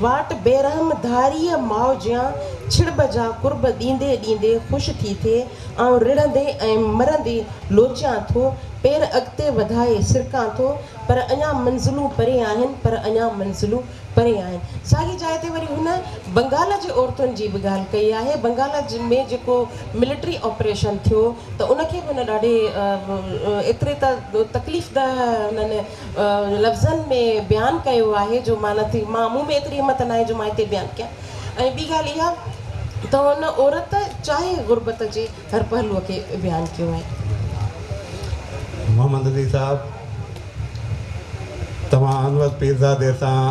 واٽ بيرحم ڌاريء ماء جيان ڇڙٻ جا قرب ڏيندي ڏيندي خوش ٿي ٿئي، آئون رڙهندي ۽ مرندي لوچيان ٿو، پير اڳتي وڌائي سرڪان ٿو، پر اڃا منزلون پري آهن، پر اڃا منزلون پري آهن. ساڳي جاء تي وري هن بنگال جي عورتن جي به ڳالهه ڪئي آهي. بنگال ۾ جيڪو ملٽري آپريشن ٿيو ته ان کي به هن ڏاڍي ايتري ته تڪليف ده هنن لفظن ۾ بيان ڪيو آهي جو مان نٿي مان مون ۾ ايتري همت ناهي جو مان هتي بيان ڪيان ۽ ٻي ڳالهه اها ته هن عورت چاهي غربت جي هر پهلوء کي بيان ڪيو آهي. محمد علي صاحب توهان انور پيرزادي سان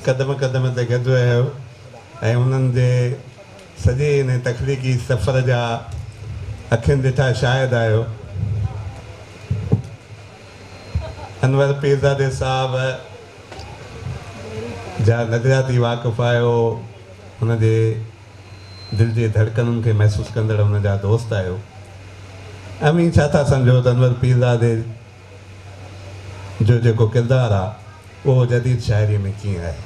قدم قدم تي گڏ رهيو ۽ انهن جي سڄي ان تخليقي سفر جا اکين ڏٺا شاهد آهيو. انور پيرزادي صاحب جا نظرياتي واقف آهيو، هن جي دل جي ڌڙڪنن کي محسوس ڪندڙ هن جا دوست آهيو. اوهين ڇا ٿا سمجهو ته انور پيرزادي جو جيڪو ڪردار آ اهو جديد شاعريء ۾ ڪيئن آهي؟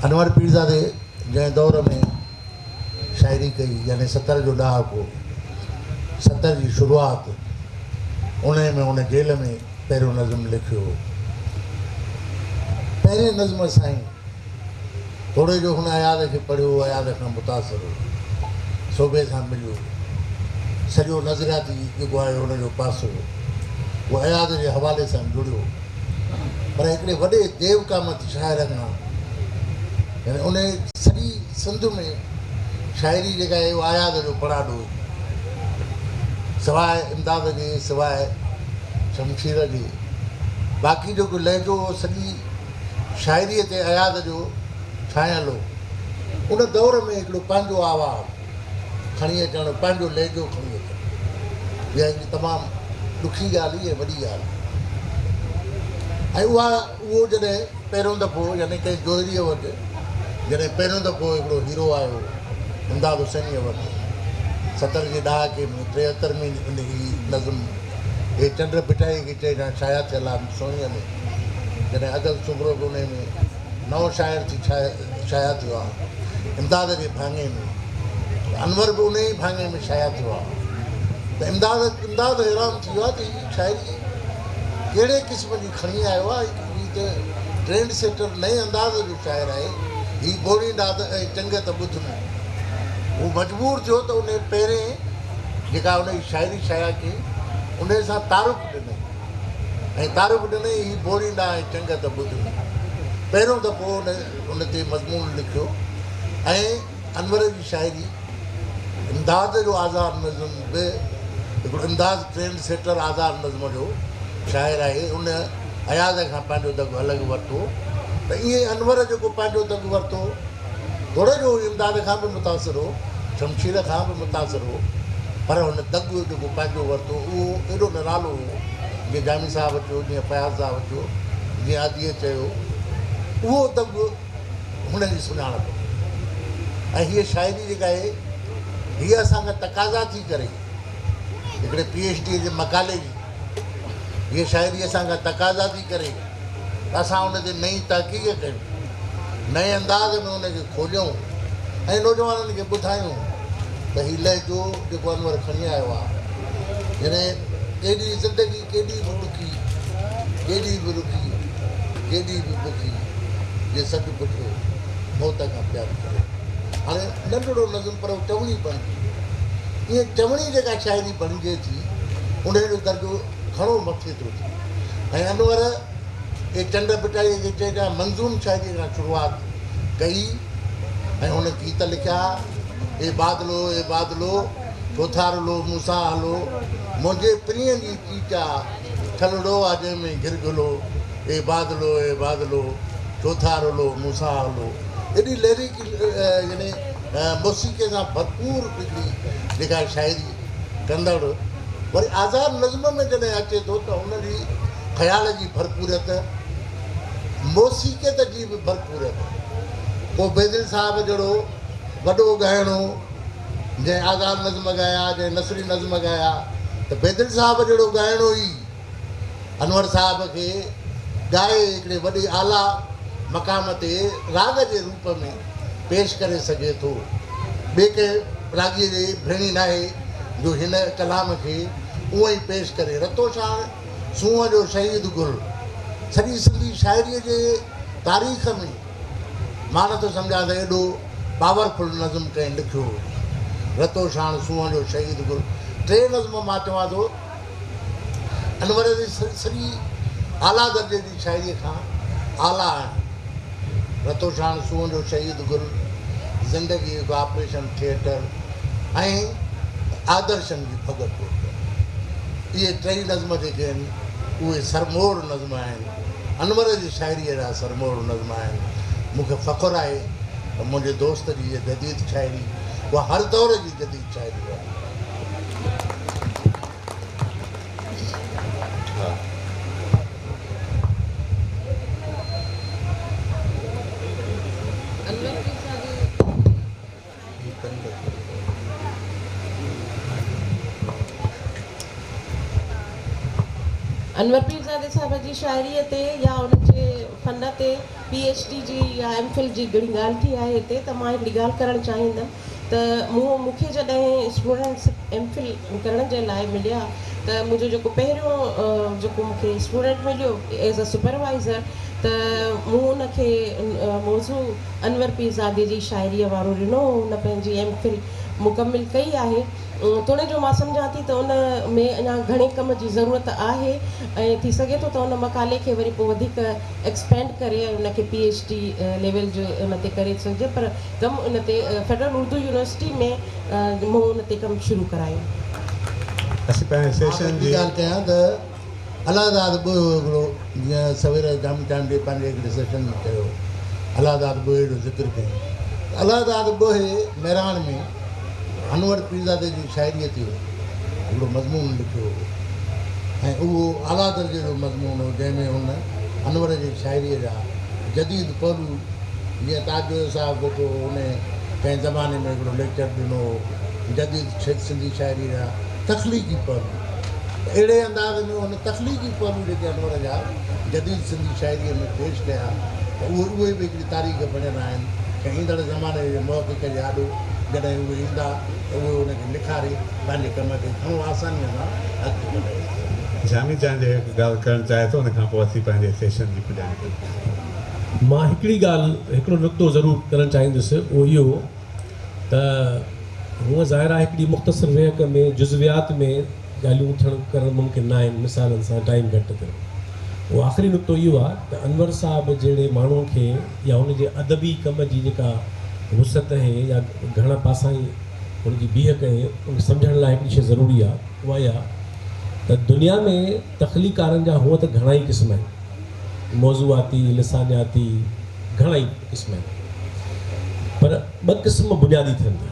انور پيرزادي جنهن دور ۾ شاعري ڪئي يعني 70 جو ڏهاڪو، 70 جي شروعات، انهيء ۾ هن جيل ۾ پهريون نظم لکيو هو. پهرين نظم سان ئي توڙي جو هن اياز کي پڙهيو هو، اياز کان متاثر هو، سوڀي سان مليو، سڄو نظرياتي جيڪو آهي هن جو پاسو اهو اياز جي حوالي سان جڙيو. پر هڪڙي وڏي ديو قامت شاعر کان يعني ان سڄي سنڌ ۾ شاعري جيڪا آهي اها اياز جو پڙاڏو هئي سواء امداد جي سواء شمشير جي باقي جيڪو لهجو هو سڄي شاعريء تي اياز جو ڇانيل هو ان دور ۾ هڪڙو پنهنجو آواز کڻي اچڻ پنهنجو لهجو کڻي اچڻ اها هڪڙي تمام ڏکي ڳالهه هئي ۽ وڏي ڳالهه هئي ۽ اها اهو جڏهن پهريون دفعو يعني ڪنهن جوهريء وٽ جڏهن پهريون دفعو هڪڙو هيرو آيو امداد حسينيء وٽ 70 جي ڏهاڪي ۾ 73 ۾ ان هي نظم هي چنڊ ڀٽائيء کي چئجان شايع ٿيل آهي سهڻيء ۾ جڏهن ادل سومرو به انهيء ۾ نئون شاعر ٿي شايع ٿيو آهي امداد جي ڀاڱي ۾ ته انور به انهيء ئي ڀاڱي ۾ شايع ٿيو آهي ته امداد امداد حيران ٿي ويو آهي ته هي شاعري ڪهڙي قسم جي کڻي آيو آهي هي ته ٽرينڊ سيٽر نئين انداز جو شاعر آهي. هي بوڙينڊا ۽ چنگ ته ٻڌ ۾. هو مجبور ٿيو ته انهي پهرين جيڪا ان جي شاعري شايع ڪئي، انهي سان تعارف ڏنائين ۽ تعارف ڏنائين هي بوڙينڊا ۽ چنگ ته ٻڌ ۾. پهريون دفعو ان ان تي مضمون لکيو ۽ انور جي شاعري امداد جو آزاد نظم به هڪڙو امداد ٽرينڊ سيٽر آزاد نظم جو شاعر آهي ان اياز کان پنهنجو دڳ الڳ ورتو ته ائين انور جيڪو پنهنجو دڳ ورتو توڙي جو هو امداد کان به متاثر هو شمشير کان به متاثر هو پر هن دڳ جيڪو پنهنجو ورتو اهو ايڏو نرالو هو جيئن جامي صاحب چيو جيئن فياض صاحب چيو جيئن اديء چيو اهو دڳ هن جي سڃاڻپ هئي ۽ هيء شاعري جيڪا آهي هيء اسان کان تقاضا ٿي ڪري هڪڙي پي ايڇ ڊيء جي مقالي جي هيء شاعري اسان کان تقاضا ٿي ڪري ته اسان ان تي نئين تحقيق ڪيون، نئين انداز ۾ ان کي کوليون ۽ نوجوانن کي ٻڌايون ته هي لهجو جيڪو انور کڻي آيو آهي يعني ڪيڏي زندگي ڪيڏي به ڏکي، ڪيڏي به رکي، ڪيڏي به بکي، جي سچ پڇو موت کان پياري آهي. هاڻي ننڍڙو نظم پر چوڻي بڻجي ويو. ائين چوڻي جيڪا شاعري بڻجي ٿي انهيء جو درجو گهڻو مٿي ٿو ٿئي ۽ انور اي چنڊ ڀٽائيء کي چئجان منظوم شاعريء کان شروعات ڪئي ۽ هن گيت لکيا، اي بادلو اي بادلو، ڇو ٿا رلو مون سان هلو، منهنجي پرينء جي چيچا، ڇلڙو آ جنهن ۾ گهرگهلو، اي بادلو اي بادلو، ڇو ٿا رلو مون سان هلو. ايڏي ليرڪ يعني موسيقيء سان ڀرپور هڪڙي جيڪا شاعري ڪندڙ وري آزاد نظم ۾ جڏهن اچي ٿو ته هن جي خيال جي ڀرپوريت، موسيقيت جي به ڀرپوريت. ڪو بيدل صاحب جهڙو وڏو ڳائڻو جنهن آزاد نظم ڳايا، جنهن نثري نظم ڳايا ته بيدل صاحب جهڙو ڳائڻو ئي انور صاحب کي ڳائي هڪڙي وڏي اعليٰ مقام تي راڳ جي روپ ۾ پيش ڪري سگهي ٿو. ٻئي ڪنهن راڳيء جي ڀيڻي ناهي جو هن ڪلام کي اونئن ئي پيش ڪري. رتوڇاڻ سونهن جو شهيد گل سڄي سنڌي شاعريء جي تاريخ ۾ مان نٿو سمجهان ته ايڏو پاورفل نظم ڪنهن لکيو هجي. رتوڇاڻ سونهن جو شهيد گل ٽي نظم مان چوان ٿو انور جي سڄي اعليٰ درجي جي شاعريء کان اعليٰ آهن. رتوڇاڻ سونهن جو شهيد گل، زندگي هڪ آپريشن ٿيئٽر ۽ آدرشن جي ڀڳ ٽوٽ. اهي ٽئي نظم جيڪي آهن، اهي سرموڙ نظم آهن. انور جي شاعريء جا سرموڙ نظم آهن. مون کي فخر آهي ته منهنجي دوست جي هيء جديد شاعري، اها هر دور جي جديد شاعري آهي. انور پيرزادي صاحب جي شاعريء تي يا ان جي فن تي پي ايڇ ڊي جي يا ايم فل جي گهڻي ڳالهه ٿي آهي هتي ته مان هڪڙي ڳالهه ڪرڻ چاهيندم ته مون مون کي جڏهن اسٽوڊنٽس ايم فل ڪرڻ جي لاء مليا ته منهنجو جيڪو پهريون جيڪو مون کي اسٽوڊنٽ مليو ايز ا سپروائيزر ته مون ان کي موضوع انور پيرزادي جي شاعريء وارو ڏنو هو هن پنهنجي ايم فل مڪمل ڪئي آهي توڻي جو مان سمجهان ٿي ته ان ۾ اڃا گهڻي ڪم جي ضرورت آهي ۽ ٿي سگهي ٿو ته ان مقالي کي وري پوء وڌيڪ ايڪسپينڊ ڪري ۽ ان کي پي ايڇ ڊي ليول جي ان تي ڪري سگهجي پر ڪم ان تي فيڊرل اردو يونيورسٽي ۾ مون ان تي ڪم شروع ڪرايو. اسين پنهنجي مان سيشن هڪڙي جي. ڳالهه ڪيان ته الله داد ٻوهيو هڪڙو جيئن سوير جام چانڊيي پنهنجي هڪڙي سيشن ۾ چيو الله داد ٻوهيي جو ذڪر ڪيائين ته الله داد ٻوهيي مهراڻ ۾ انور پيرزادي جي شاعريء تي هڪڙو مضمون لکيو هو ۽ اهو اعليٰ درجي جو مضمون هو جنهن ۾ هن انور جي شاعريء جا جديد پهلو جيئن تاج جويو صاحب ويٺو هو، ان ڪنهن زماني ۾ هڪڙو ليڪچر ڏنو هو، جديد سنڌي شاعريء جا تخليقي پهلو. ته اهڙي انداز ۾ هن تخليقي پهلو جيڪي انور جا جديد سنڌي شاعريء ۾ پيش ڪيا ته اهي اهي به هڪڙي تاريخ بڻيل آهن ۽ ايندڙ زماني جي محقق جي آڏو جڏهن اهي ايندا ته اهي ان کي لکاري پنهنجي ڪم کي گهڻو آسانيء سان اڳتي وڌائي سگهندا. جامي چانڊيو هڪ ڳالهه ڪرڻ چاهي ٿو ان کان پوء اسين پنهنجي سيشن جي پڄاڻي ڪنداسين. مان هڪڙي ڳالهه، هڪڙو نقطو ضرور ڪرڻ چاهيندس، اهو اهو ته هونء ظاهر آهي هڪڙي مختصر ويهڪ ۾ جزويات ۾ ڳالهيون ٿيڻ ڪرڻ ممڪن نه آهن، مثالن سان ٽائيم گهٽ ڪري. اهو آخري نقطو اهو آهي ته انور صاحب جهڙي ماڻهوء کي يا هن جي ادبي ڪم جي جيڪا وسعت اهي يا گهڻا پاسائين هن جي بيهڪ اهي، ان کي سمجهڻ لاء هڪڙي شيء ضروري آهي، اها اها ته دنيا ۾ تخليقارن جا هونء ته گهڻائي قسم آهن. موضوعاتي، لسانياتي گهڻائي قسم آهن پر ٻه قسم بنيادي ٿين ٿا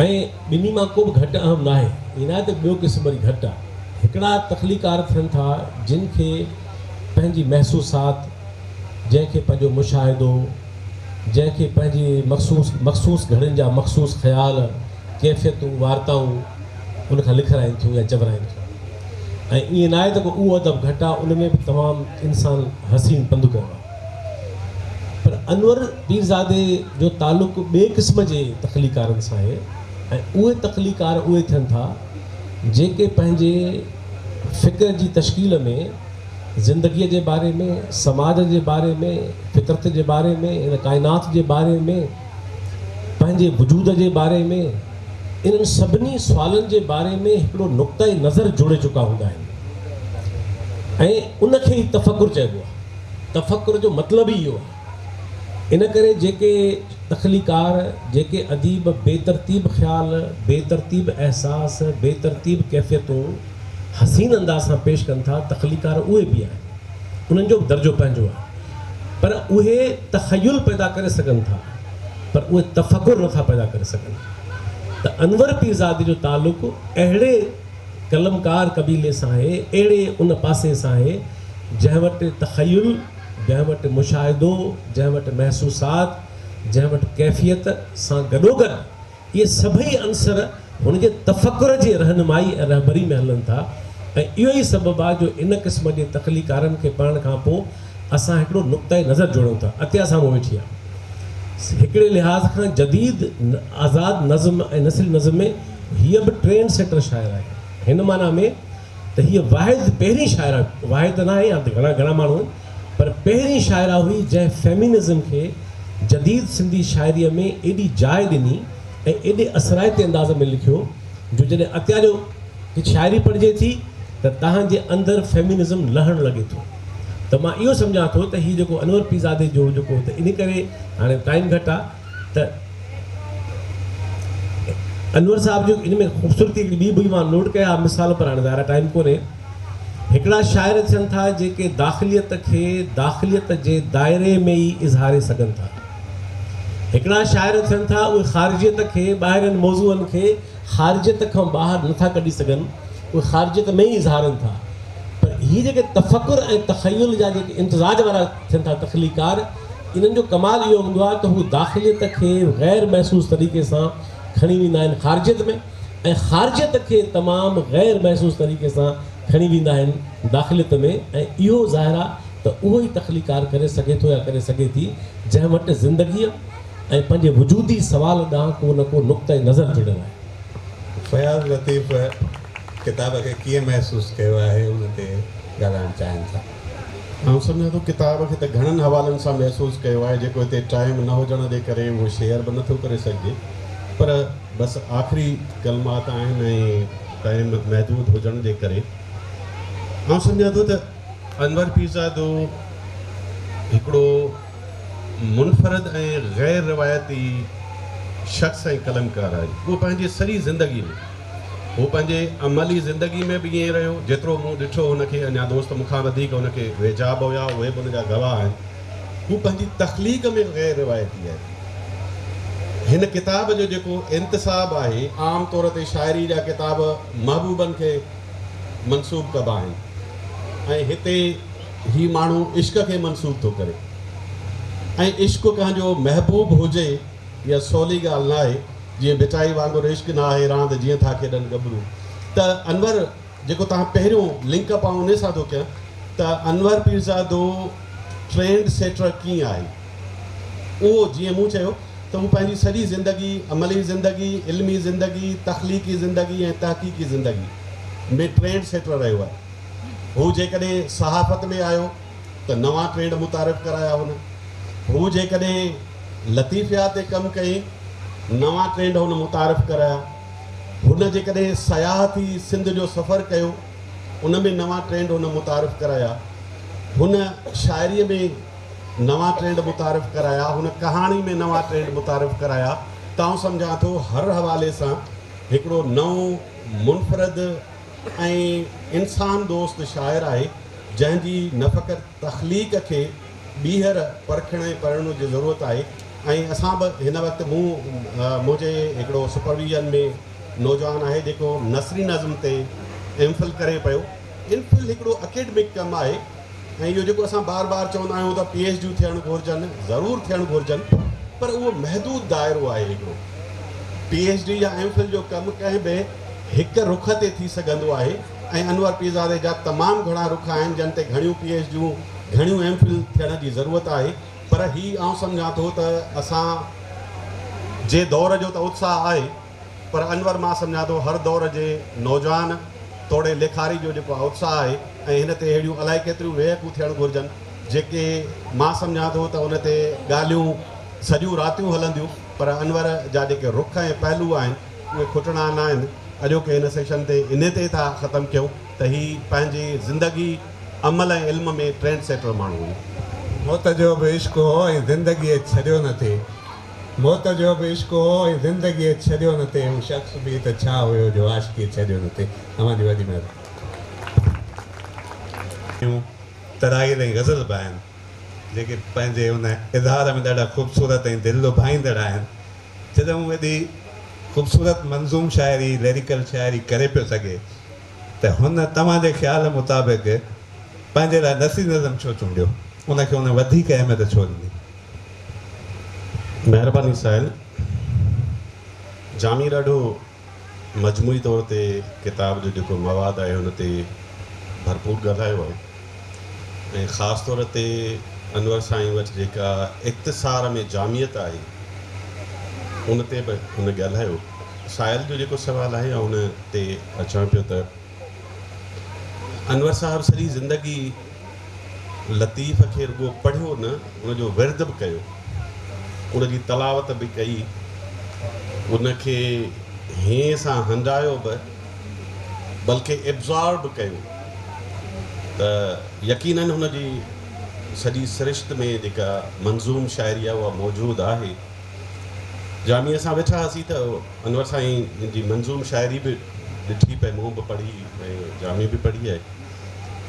۽ ٻنهي مان ڪو به گهٽ اهم ناهي، ائين ناهي ته ٻيو قسم وري گهٽ آهي. هڪڙا تخليقار ٿين ٿا جن کي پنهنجي محسوسات، جنهن کي پنهنجو مشاهدو، جنهن کي پنهنجي مخصوص مخصوص گهڙين جا مخصوص خيال، ڪيفيتون، وارتائون ان کان لکرائين ٿيون يا چورائين ٿيون. ۽ ائين ناهي ته ڪو اهو ادب گهٽ آهي، ان ۾ به تمام انسان حسين پنڌ ڪيو آهي. پر انور پيرزادي جو تعلق ٻئي قسم جي تخليقارن سان آهي ۽ اهي تخليقار اهي ٿين ٿا جيڪي پنهنجي فڪر جي تشڪيل ۾ زندگيء جي باري ۾، سماج جي باري ۾، فطرت جي باري ۾، هن ڪائنات جي باري ۾، پنهنجي وجود جي باري ۾، انهن سڀني سوالن جي باري ۾ هڪڙو نقطه نظر جوڙي چڪا هوندا آهن ۽ ان کي ئي تفڪر چئبو آهي. تفڪر جو مطلب ئي اهو آهي. ان ڪري جيڪي تخليقار، جيڪي اديب بي ترتيب خيال، بي ترتيب احساس، بي ترتيب ڪيفيتون حسين انداز سان پيش ڪن ٿا، تخليقار اهي به آهن. انهن جو به درجو پنهنجو آهي. پر اهي تخيل پيدا ڪري سگهن ٿا پر اهي تفڪر نه ٿا پيدا ڪري سگهن ته انور پيرزادي جو تعلق اهڙي قلمڪار قبيلي سان آهي، اهڙي ان پاسي سان آهي جنهن وٽ تخيل، جنهن وٽ مشاهدو، جنهن وٽ محسوسات، جنهن وٽ ڪيفيت سان گڏوگڏ اهي سڀئي عنصر هن جي تفڪر جي رهنمائي ۽ رهبري ۾ هلن ٿا ۽ اهو ئي سبب آهي جو ان قسم جي تخليقارن کي پڙهڻ کان پوء اسان هڪڙو نقطه نظر جوڙيون ٿا. عطيه سامهون ويٺي آهي. هڪڙي لحاظ کان جديد آزاد نظم ۽ نثري نظم ۾ هيء به ٽرينڊ سيٽر شاعره آهي. هن معنيٰ ۾ ته هيء واحد پهرين شاعره، واحد ته ناهي، هاڻ ته گهڻا گهڻا ماڻهو آهن، پر پهرين شاعره هئي جنهن فيمينزم کي جديد سنڌي شاعريء ۾ ايڏي جاء ڏني ۽ ايڏي اثرائتي انداز ۾ لکيو جو جڏهن عطيه جو شاعري پڙهجي ٿي ته تهان جي اندر فيمينزم لهڻ لڳي ٿو ته مان اهو سمجهان ٿو ته هي جيڪو انور پيرزادي جو جيڪو ته انهي ڪري هاڻي ٽائيم گهٽ آ ته انور صاحب جو ان ۾ خوبصورتي هڪڙي ٻي به مان نوٽ ڪيا مثال پر هاڻي ظاهر آ ٽائيم ڪونهي هڪڙا شاعر ٿين ٿا جيڪي داخليت کي داخليت جي دائري ۾ ئي اظهاري سگهن ٿا. هڪڙا شاعر ٿين ٿا اهي خارجيت کي ٻاهرين موضوعن کي خارجيت کان ٻاهر نه ٿا ڪڍي سگهن اهي خارجيت ۾ ئي اظهارن ٿا پر هي جيڪي تفڪر ۽ تخيل جا جيڪي امتزاج وارا ٿين ٿا تخليقار انهن جو ڪمال اهو هوندو آهي ته هو داخليت کي غير محسوس طريقي سان کڻي ويندا آهن خارجيت ۾ ۽ خارجيت کي تمام غير محسوس طريقي سان کڻي ويندا آهن داخليت ۾ ۽ اهو ظاهر آهي ته اهو ئي تخليقار ڪري سگهي ٿو يا ڪري سگهي ٿي جنهن وٽ زندگيء ۽ پنهنجي وجودي سوال ڏانهن ڪو نه ڪو نقطه نظر جڙيل آهي. فياض لطيف ڪتاب کي ڪيئن محسوس ڪيو آهي ان تي ڳالهائڻ چاهين ٿا. آئون سمجهان ٿو ڪتاب کي ته گهڻن حوالن سان محسوس ڪيو آهي جيڪو هتي ٽائيم نه هجڻ جي ڪري اهو شيئر به نٿو ڪري سگهجي پر بس آخري ڪلمات آهن ۽ ٽائيم محدود هجڻ جي ڪري آئون سمجهان ٿو ته انور پيرزادو هڪڙو منفرد ۽ غير روايتي شخص ۽ قلمڪار آهي. اهو پنهنجي سڄي زندگي ۾ هو پنهنجي عملي زندگي ۾ به ائين رهيو جيترو مون ڏٺو هن کي اڃا دوست مون کان وڌيڪ هن کي ويجها به هيا اهي به ان جا گواهه آهن. هو پنهنجي تخليق ۾ به غير روايتي آهي. هن ڪتاب جو جيڪو انتساب آهي، عام طور تي شاعري جا ڪتاب محبوبن کي منسوب ڪبا آهن ۽ هتي هي ماڻهو عشق کي منسوب ٿو ڪري ۽ عشق ڪنهن جو محبوب هجي اها سولي ڳالهه ناهي، جيئن ڀٽائي وانگر عشق نه آهي راند جيئن ٿا کيڏن ڳڀرو ته انور جيڪو توهان پهريون لنڪ اپ آئون انهي سان ٿو ڪيان ته انور پيرزادو ٽرينڊ سيٽر ڪيئن آهي اهو جيئن مون چيو ته هو پنهنجي سڄي زندگي عملي زندگي، علمي زندگي، تخليقي زندگي ۽ تحقيقي زندگي ۾ ٽرينڊ سيٽر رهيو آهي. هو جيڪڏهن صحافت ۾ آيو ته نوان ٽرينڊ متعارف ڪرايا هن. هو جيڪڏهن لطيفيات تي ڪم ڪئي، نوان ٽرينڊ هن متعارف ڪرايا. هن جيڪڏهن سياح ٿي سنڌ جو سفر ڪيو، ان ۾ نوان ٽرينڊ هن متعارف ڪرايا. هن شاعريء ۾ نوان ٽرينڊ متعارف ڪرايا. هن ڪهاڻي ۾ نوان ٽرينڊ متعارف ڪرايا. ته آئون سمجهان ٿو هر حوالي سان هڪڙو نئون، منفرد ۽ انسان دوست شاعر آهي، جنهن جي نه فقط تخليق کي ٻيهر پرکڻ ۽ پڙهڻ جي ضرورت آهي ۽ اسان به هن وقت مون منهنجي هڪڙو سپرويزن ۾ نوجوان آهي جيڪو نثري نظم تي ايم فل ڪري پيو. ايم فل هڪڙو اڪيڊمڪ ڪم آهي ۽ اهو جيڪو اسان بار بار چوندا آهيون ته پي ايڇ ڊيون ٿيڻ گهرجن، ضرور ٿيڻ گهرجن پر اهو محدود دائرو آهي. هڪڙو پي ايڇ ڊي يا ايم فل جو ڪم ڪنهن به هڪ رخ تي ٿي سگهندو آهي ۽ انور پيرزادي جا تمام گهڻا رخ آهن جن تي گهڻيون پي ايڇ ڊيون گهڻيون ايم فل ٿيڻ جي ضرورت آهي پر هي آئون سمجهان ٿو ته اسان جي دور جو ته اتساهه آهي پر انور مان سمجهان ٿو هر دور جي نوجوان توڙي ليکاري جو جيڪو اتساهه آهي ۽ هن تي اهڙيون الائي ڪيتريون ويهڪون ٿيڻ گهرجن جيڪي مان سمجهان ٿو ته ان تي ڳالهيون سڄيون راتيون هلنديون پر انور جا جيڪي رخ ۽ پهلو آهن اهي کٽڻا ناهن. اڄوڪي هن سيشن تي انهي تي ٿا ختم ڪيون ته هي پنهنجي زندگي، عمل ۽ علم ۾ ٽرينڊ سيٽر ماڻهو هو. موت جو به عشق هو ۽ زندگيء ڇڏيو نه ٿي. موت جو به عشق هو ۽ زندگيء ڇڏيو نه ٿي. هو شخص به ته ڇا هيو جو عاشقيء ڇڏيو نه ٿي. اوهان جي وڏي مهرباني. ترائيل ۽ غزل به آهن، جيڪي پنهنجي ان اظهار ۾ ڏاڍا خوبصورت ۽ دل لڀائيندڙ آهن. جڏهن هو ايڏي خوبصورت منظوم شاعري، ليريڪل شاعري ڪري پيو سگهي ته هن توهان جي خيال مطابق پنهنجي لاء نثري نظم ڇو چونڊيو؟ ان کي هن وڌيڪ اهميت ڇو ڏني؟ مهرباني ساحل. جامي ڏاڍو مجموعي طور تي ڪتاب جو جيڪو مواد آهي ان تي ڀرپور ڳالهايو آهي ۽ خاص طور تي انور سائين وٽ جيڪا اختصار ۾ جامعيت آهي ان تي به هن ڳالهايو. سائل جو جيڪو سوال آهي آئون ان تي اچان پيو ته انور صاحب سڄي زندگي لطيف کي رڳو پڙهيو نه ان جو ورد به ڪيو، ان جي تلاوت به ڪئي، ان کي هينئين سان هنڊايو به بلڪه ابزارب به ڪيو ته يقينن هن جي سڄي سرشت ۾ جيڪا منظوم شاعري آهي اها موجود آهي. جاميء سان ويٺا هئاسين ته انور سائين جي منظوم شاعري به ڏٺي پئي، مون به پڙهي ۽ جامي به پڙهي آهي.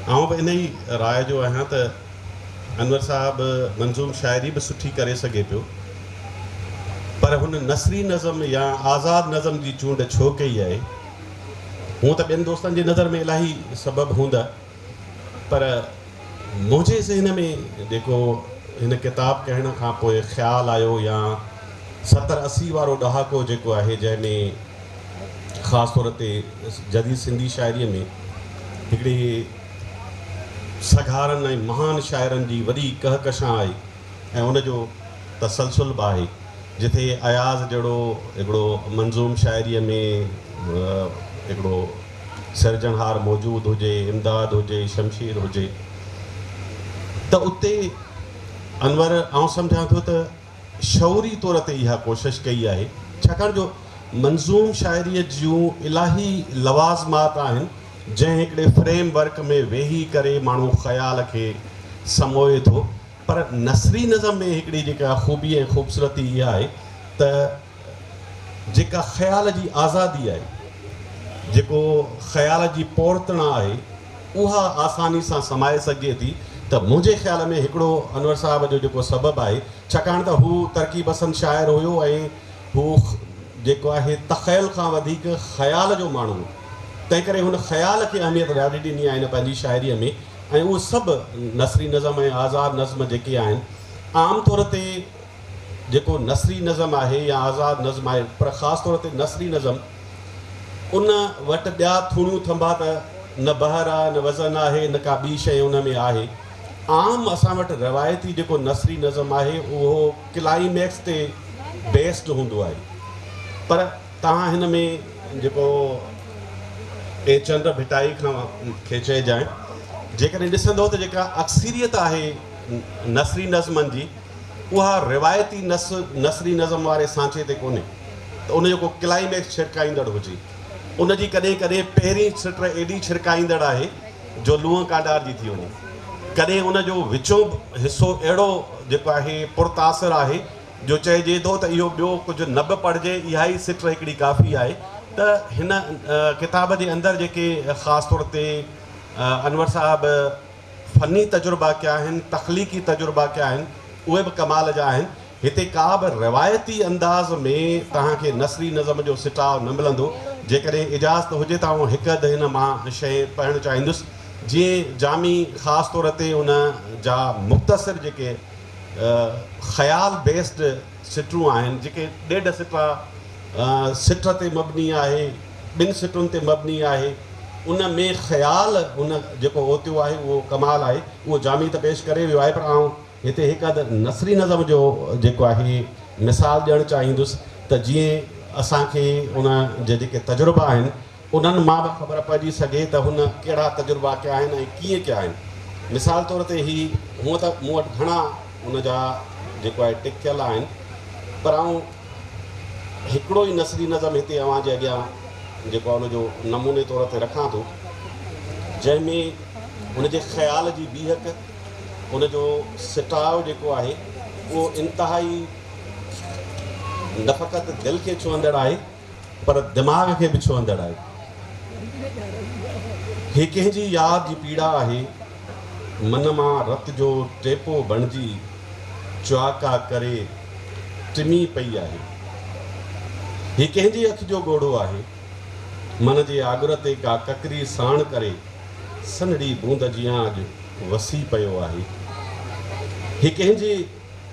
آئون به انهي راء جو آهيان ته انور صاحب منظوم شاعري به سٺي ڪري سگهي پيو پر هن نثري نظم يا آزاد نظم جي چونڊ ڇو ڪئي آهي؟ هونء ته ٻين دوستن جي نظر ۾ الاهي سبب هوندا پر منهنجي ذهن ۾ جيڪو هن ڪتاب ڪهڻ کان پوء خيال آيو يا ستر 80 وارو ڏهاڪو جيڪو آهي جنهن ۾ خاص طور تي جديد سنڌي شاعريء ۾ هڪڙي سگهارن ۽ مهان شاعرن جي وڏي ڪهڪشان آهي ۽ ان جو تسلسل به آهي جتي اياز جهڙو هڪڙو منظوم شاعريء ۾ هڪڙو سرجڻهار موجود هجي، امداد هجي، شمشير هجي ته اتي انور آئون سمجهان ٿو ته شعوري طور تي اها ڪوشش ڪئي آهي ڇاڪاڻ جو منظوم شاعريء جون الاهي لوازمات آهن جنهن هڪڙي فريم ورڪ ۾ ويهي ڪري ماڻهو خيال کي سموئي ٿو پر نثري نظم ۾ هڪڙي جيڪا خوبي ۽ خوبصورتي اها آهي ته جيڪا خيال جي آزادي آهي، جيڪو خيال جي پورتڻ آهي اها آساني سان سمائي سگهجي ٿي ته منهنجي خيال ۾ هڪڙو انور صاحب جو جيڪو سبب آهي ڇاڪاڻ ته هو ترقي پسند شاعر هيو ۽ هو جيڪو آهي تخيل کان وڌيڪ خيال جو ماڻهو هو تنهن ڪري هن خيال کي اهميت ڏاڍي ڏني آهي هن پنهنجي شاعريء ۾ ۽ اهي سڀ نثري نظم ۽ آزاد نظم جيڪي آهن عام طور تي جيڪو نثري نظم آهي يا آزاد نظم آهي پر خاص طور تي نثري نظم ان وٽ ٻيا ٿوڻيون ٿنڀا ته نه بحر آ نه وزن آهي نه ڪا ٻي شيء ان ۾ آهي. عام اسان وٽ روايتي جيڪو نثري نظم آهي اهو ڪلائيميڪس تي بيسڊ هوندو آهي پر توهان هن ۾ جيڪو اي چنڊ ڀٽائي کان کي چئجانء جيڪڏهن ڏسندؤ ته جيڪا اڪثريت آهي نثري نظمن جي اها روايتي نثري نظم واري سانچي تي ڪونهي ته ان جو ڪو ڪلائميڪس ڇرڪائيندڙ هجي. ان جي ڪڏهن ڪڏهن پهرين سٽ ايڏي ڇرڪائيندڙ آهي جو لونء ڪانڊارجي ٿي وڃي. ڪڏهن ان جو وچون حصو اهڙو جيڪو آهي پرتاثر آهي جو چئجي ٿو ته اهو ٻيو ڪجهه نه به پڙهجي اها ئي سٽ هڪڙي ڪافي آهي ته هن ڪتاب جي اندر جيڪي خاص طور تي انور صاحب فني تجربا ڪيا آهن، تخليقي تجربا ڪيا آهن، اهي به ڪمال جا آهن. هتي ڪا به روايتي انداز ۾ توهان کي نثري نظم جو سٽاء نه ملندو. جيڪڏهن اجازت هجي ته آئون هڪ اڌ هن مان شيء پڙهڻ چاهيندس. جيئن جامي خاص طور تي ان جا مختصر جيڪي خيال بيسڊ سٽون آهن، جيڪي ڏيڍ سٽا سٽ تي مبني آهي، ٻن سٽن تي مبني آهي، ان ۾ خيال هن جيڪو اوتيو آهي اهو ڪمال آهي، اهو جامي ته پيش ڪري ويو آهي پر آئون هتي هڪ اڌ نثري نظم جو جيڪو آهي مثال ڏيڻ چاهيندس ته جيئن اسان کي ان جا جيڪي تجربا آهن انهن مان به خبر پئجي سگهي ته هن ڪهڙا تجربا ڪيا آهن ۽ ڪيئن ڪيا آهن. مثال طور تي هي هونء ته مون وٽ گهڻا ان جا جيڪو آهي ٽڪ ٿيل آهن پر آئون هڪڙو ئي نثري نظم هتي اوهان جي اڳيان جيڪو آهي ان جو نموني طور تي رکان ٿو جنهن ۾ ان جي خيال جي بيهڪ ان جو سٽاء جيڪو آهي اهو انتهائي نه فقط دل کي ڇهندڙ آهي پر دماغ کي به ڇهندڙ آهي. هي ڪنهن جي ياد جي پيڙا آهي، من مان رت جو ٽيپو بڻجي چئاڪا ڪري ٽمي پئي آهي. هي ڪنهن جي اک جو ڳوڙهو آهي، من جي آڳر تي ڪا ڪڪري ساڻ ڪري سنهڙي بوند جيان اڄ وسي پيو آهي. هي ڪنهن جي.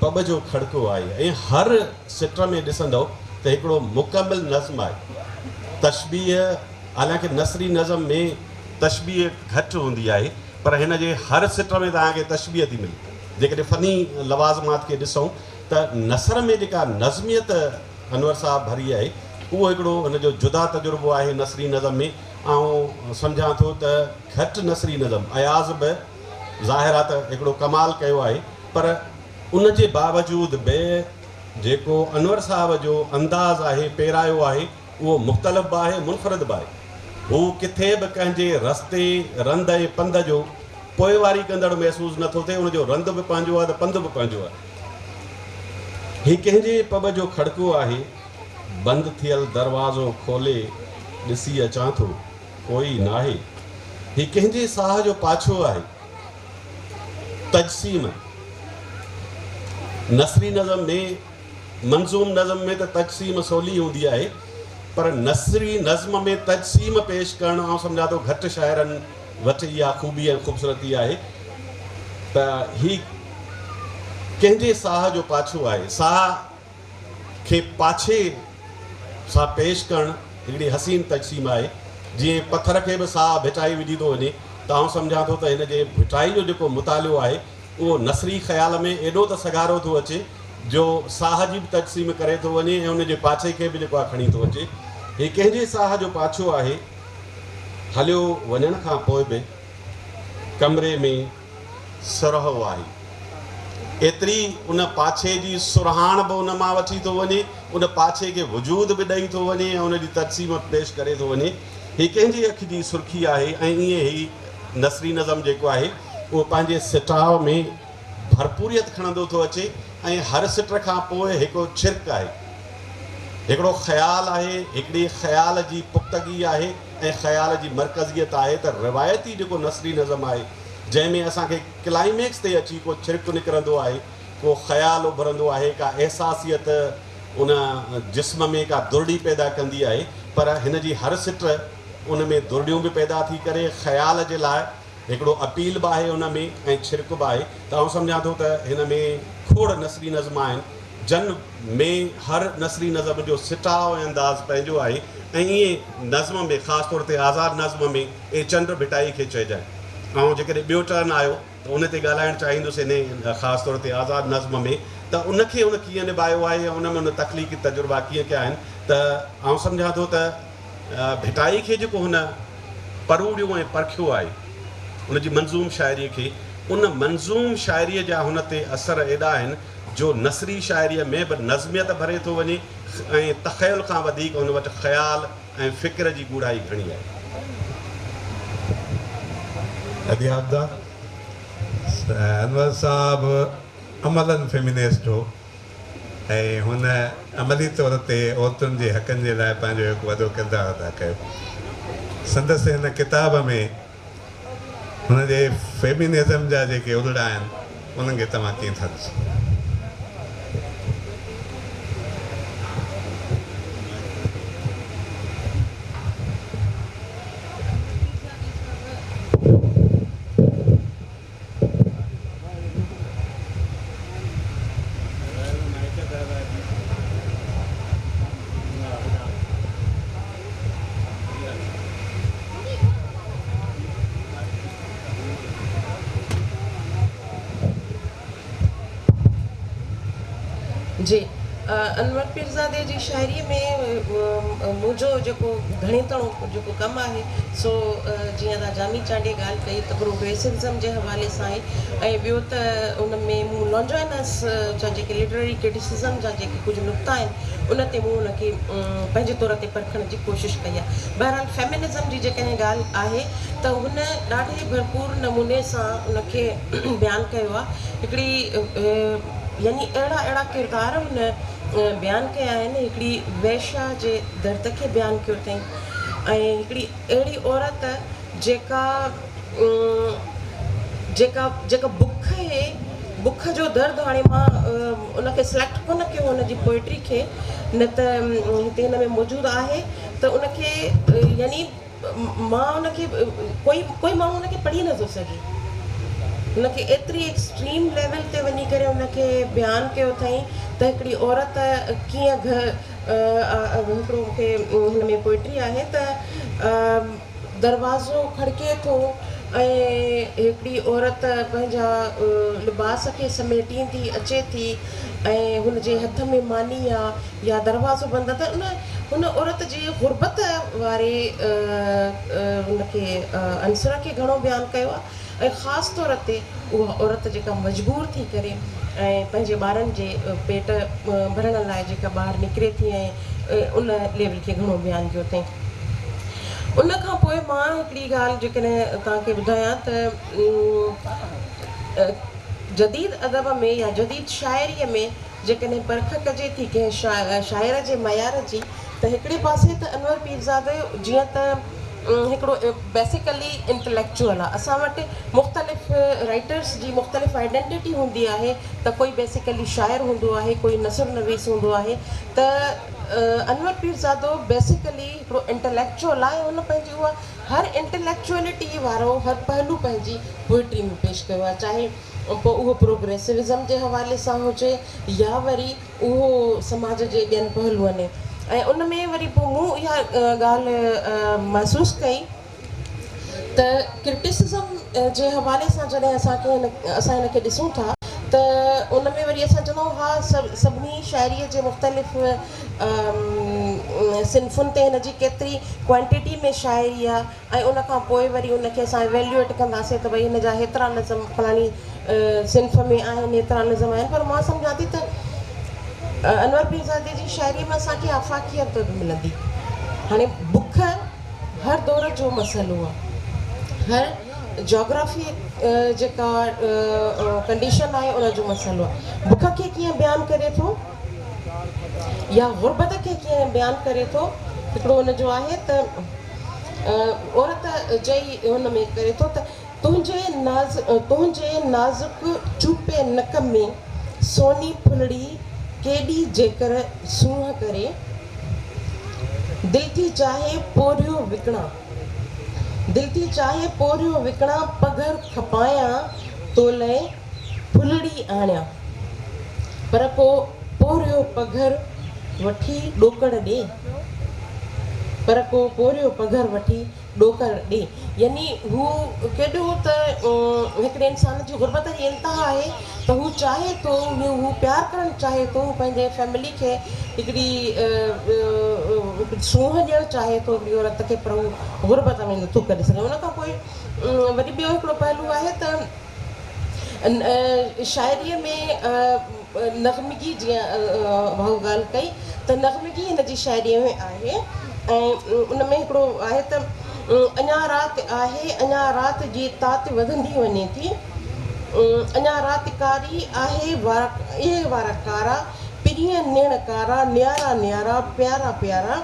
پٻ جو کڙڪو آهي ۽ هر سٽ ۾ ڏسندؤ ته هڪڙو مڪمل نظم آهي. تشبيهه، حالانڪه نثري نظم ۾ تشبيهه گهٽ هوندي آهي، پر هن جي هر سٽ ۾ توهان کي تشبيهه ٿي ملي. جيڪڏهن فني لوازمات کي ڏسون ته نثر ۾ جيڪا نظميت انور صاحب ڀري آهي، اهو هڪڙو هن جو جدا تجربو آهي نثري نظم ۾. آئون سمجهان ٿو ته گهٽ نثري نظم، اياز به ظاهر آهي ته هڪڙو ڪمال ڪيو آهي، پر ان جي باوجود به جيڪو انور صاحب جو انداز آهي، پيرايو آهي، اهو مختلف به آهي، منفرد به آهي. هو ڪٿي به ڪنهن جي رستي، رند ۽ پنڌ جو پوئواري ڪندڙ محسوس نه ٿو ٿئي، ان جو رند به پنهنجو آهي ته پنڌ به پنهنجو آهي. هي ڪنهن جي پٻ جو کڙڪو آهي، بند ٿيل دروازو کولي ڏسي اچان ٿو، ڪوئي ناهي. هي ڪنهن جي ساهه جو پاڇو آهي. تجسيم، نثري نظم ۾، منظوم نظم ۾ ته تجسيم سولي هوندي آهي، پر نثري نظم ۾ تجسيم پيش ڪرڻ آئون سمجهان ٿو گهٽ شاعرن وٽ اها خوبي ۽ خوبصورتي آهي ته هي ڪنهن جي ساهه جو پاڇو آهي. ساهه کي پاڇي سان پيش ڪرڻ هڪڙي حسين تجسيم آهي. جيئن پٿر کي به ساهه ڀٽائي وجهي ٿو وڃي ته آئون سمجهان ٿو ته هن جي ڀٽائي جو جيڪو مطالعو آهي اهو نثري خيال ۾ ايڏو ته سگهارو ٿو اچي جو ساهه جي به تجسيم ڪري ٿو وڃي ۽ ان جي پاڇي کي به جيڪو آهي کڻي ٿو اچي. هي ڪنهن جي ساهه جو پاڇو آهي. هليو وڃڻ کان پوء به ڪمري ۾. سرهو آهي. ايتري ان پاڇي جي سرهاڻ به ان مان وٺي ٿو وڃي، ان پاڇي کي وجود به ڏئي ٿو وڃي ۽ ان جي تجسيم پيش ڪري ٿو وڃي. هي ڪنهن جي اک جي سرخي آهي ۽ ائين هي نثري نظم جيڪو آهي اهو پنهنجي سٽاء ۾ ڀرپوريت کڻندو ٿو اچي ۽ هر سٽ کان پوء هڪ ڇرڪ آهي، هڪڙو خيال آهي، هڪڙي خيال جي پختگي آهي ۽ خيال جي مرڪزيت آهي ته روايتي جيڪو نثري نظم آهي جنهن ۾ اسان کي ڪلائميڪس تي اچي ڪو ڇرڪ نڪرندو آهي، ڪو خيال اڀرندو آهي، ڪا احساسيت ان جسم ۾ ڪا درڙي پيدا ڪندي آهي، پر هن جي هر سٽ ان ۾ درڙيون به پيدا ٿي ڪري، خيال جي لاء هڪڙو اپيل به آهي ان ۾ ۽ ڇرڪ به آهي ته آئون سمجهان ٿو ته هن ۾ کوڙ نثري نظم آهن، جن ۾ هر نثري نظم جو سٽاء ۽ انداز پنهنجو آهي ۽ ائين نظم ۾ خاص طور تي آزاد نظم ۾ اي چنڊ ڀٽائي کي چئجانء. آئون جيڪڏهن ٻيو ٽرن آيو ته ان تي ڳالهائڻ چاهيندس انهي خاص طور تي آزاد نظم ۾ ته ان کي هن ڪيئن نڀايو آهي ۽ ان ۾ هن تخليقي تجربا ڪيئن ڪيا آهن ته آئون سمجهان ٿو ته ڀٽائي کي جيڪو هن پروڙيو ۽ پرکيو آهي ان جي منظوم شاعريء کي، ان منظوم شاعريء جا هن تي اثر ايڏا آهن جو نثري شاعريء ۾ به نظميت ڀري ٿو وڃي ۽ تخيل کان وڌيڪ هن وٽ خيال ۽ فڪر جي ڳوڙهائي گهڻي آهي. ادي عابده، انور صاحب عملاً فيمينسٽ هو ۽ هن عملي طور تي عورتن جي حقن جي لاء پنهنجو هڪ وڏو ڪردار ادا ڪيو. سندس هن ڪتاب ۾ هن جي فيمينزم جا جيڪي الڙا آهن، انهن کي توهان ڪيئن ٿا ڏسو؟ جي انور پيرزادي جي شاعريء ۾ منهنجو جيڪو گهڻي تڻو جيڪو ڪم آهي سو جيئن ادا جامي چانڊيي ڳالهه ڪئي ته پروگريسوزم جي حوالي سان آهي ۽ ٻيو ته ان ۾ مون لانجائنس جا جيڪي لٽرري ڪرٽيسزم جا جيڪي ڪجهه نقطا آهن ان تي مون ان کي پنهنجي طور تي پرکڻ جي ڪوشش ڪئي آهي. بهرحال فيمنزم جي جيڪڏهن ڳالهه آهي ته هن ڏاڍي ڀرپور نموني سان ان کي بيان ڪيو آهي. هڪڙي يعني اهڙا اهڙا ڪردار هن بيان ڪيا آهن، هڪڙي وئشيا جي درد کي بيان ڪيو اٿائين ۽ هڪڙي اهڙي عورت جيڪا جيڪا جيڪا بک هي بک جو درد هاڻي مان ان کي سليڪٽ ڪونه ڪيو ان جي پوئٽري کي نه ته هتي هن ۾ موجود آهي ته ان کي يعني مان ان کي ڪوئي ڪوئي ماڻهو ان کي پڙهي نٿو سگهي ان کي ايتري ايڪسٽريم ليول تي وڃي ڪري ان کي بيان ڪيو اٿائين ته هڪڙي عورت ڪيئن گهر هڪڙو مون کي هن ۾ پوئٽري آهي ته دروازو کڙڪي ٿو ۽ هڪڙي عورت پنهنجا لباس کي سميٽيندي اچي ٿي ۽ هن جي هٿ ۾ ماني آ يا دروازو بند آ ته ان هن عورت جي غربت واري ان کي عنصر کي گهڻو بيان ڪيو آ ۽ خاص طور تي اها عورت جيڪا مجبور ٿي ڪري ۽ پنهنجي ٻارن جي پيٽ ڀرڻ لاء جيڪا ٻاهر نڪري ٿي ۽ ان ليول کي گهڻو بيان ڪيو اٿائين. ان کان پوء مان هڪڙي ڳالهه جيڪڏهن توهان کي ٻڌايان ته جديد ادب ۾ يا جديد شاعريء ۾ جيڪڏهن پرک ڪجي ٿي ڪنهن شاعر جي معيار جي ته هڪڙي پاسي ته انور پيرزادو جيئن ته هڪڙو بيسيڪلي انٽليڪچوئل آهي اسان وٽ مختلف رائيٽرس جي مختلف آئيڊنٽيٽي هوندي آهي ته ڪوئي بيسيڪلي شاعر هوندو آهي ڪوئي نثر نويس هوندو آهي ته انور پيرزادو بيسيڪلي هڪڙو انٽليڪچوئل آهي هن پنهنجي اها هر انٽليڪچوئلٽي وارو هر پهلو پنهنجي پوئٽري ۾ پيش ڪيو آهي چاهي پوء اهو پروگريسوزم جي حوالي سان هجي يا وري اهو سماج جي ٻين پهلوئن ۽ ان ۾ وري پوء مون اها ڳالهه محسوس ڪئي ته ڪرٽيسزم جي حوالي سان جڏهن اسان کي هن اسان هن کي ڏسون ٿا ته ان ۾ وري اسان چوندا آهيون ها سڀني شاعريء جي مختلف صنفن تي هن جي ڪيتري ڪوانٽيٽي ۾ شاعري آهي ۽ ان کان پوء وري ان کي اسان ايويليوئيٽ ڪنداسين ته ڀئي هن جا هيترا نظم فلاڻي صنف ۾ آهن هيترا نظم آهن پر مان سمجهان ٿي ته انور پيرزادي جي شاعريء ۾ اسان کي آفاقيت به ملندي هاڻي بک هر دور جو مسئلو آ هر جاگرافي جيڪا ڪنڊيشن آهي ان جو مسئلو آ بک کي ڪيئن بيان ڪري ٿو يا غربت کي ڪيئن بيان ڪري ٿو هڪڙو ان جو آهي ته عورت جي ان ۾ ڪري ٿو ته تنهنجي ناز تنهنجي نازڪ چوپي نڪ ۾ سوني ڦلڙي ڪيڏي جيڪر سونهن ڪري دل ٿي چاهي پورهيو وڪڻان دل ٿي چاهي پورهيو وڪڻان پگهر کپايان تولئه ڦلڙي آڻيان پر ڪو پورهيو پگهر وٺي ڏوڪڙ ڏي پر ڪو پورهيو پگهر وٺي. ڏوڪڙ ڏي. يعني هو ڪيڏو ته هڪڙي انسان جي غربت جي انتها آهي ته هو چاهي ٿو هو پيار ڪرڻ چاهي ٿو هو پنهنجي فيملي کي هڪڙي سونهن ڏيڻ چاهي ٿو هڪڙي عورت کي پر هو غربت ۾ نٿو ڪري سگهي. ان کان پوء وري ٻيو هڪڙو پهلو آهي ته شاعريء ۾ نغمگي جيئن ڀائو ڳالهه ڪئي ته نغمگي هن جي شاعريء ۾ آهي ۽ ان ۾ هڪڙو آهي ته اڃا رات آهي اڃا رات جي تات وڌندي وڃي ٿي اڃا رات ڪاري آهي اهي وارا ڪارا پرينء نيڻ ڪارا نيارا نيارا پيارا پيارا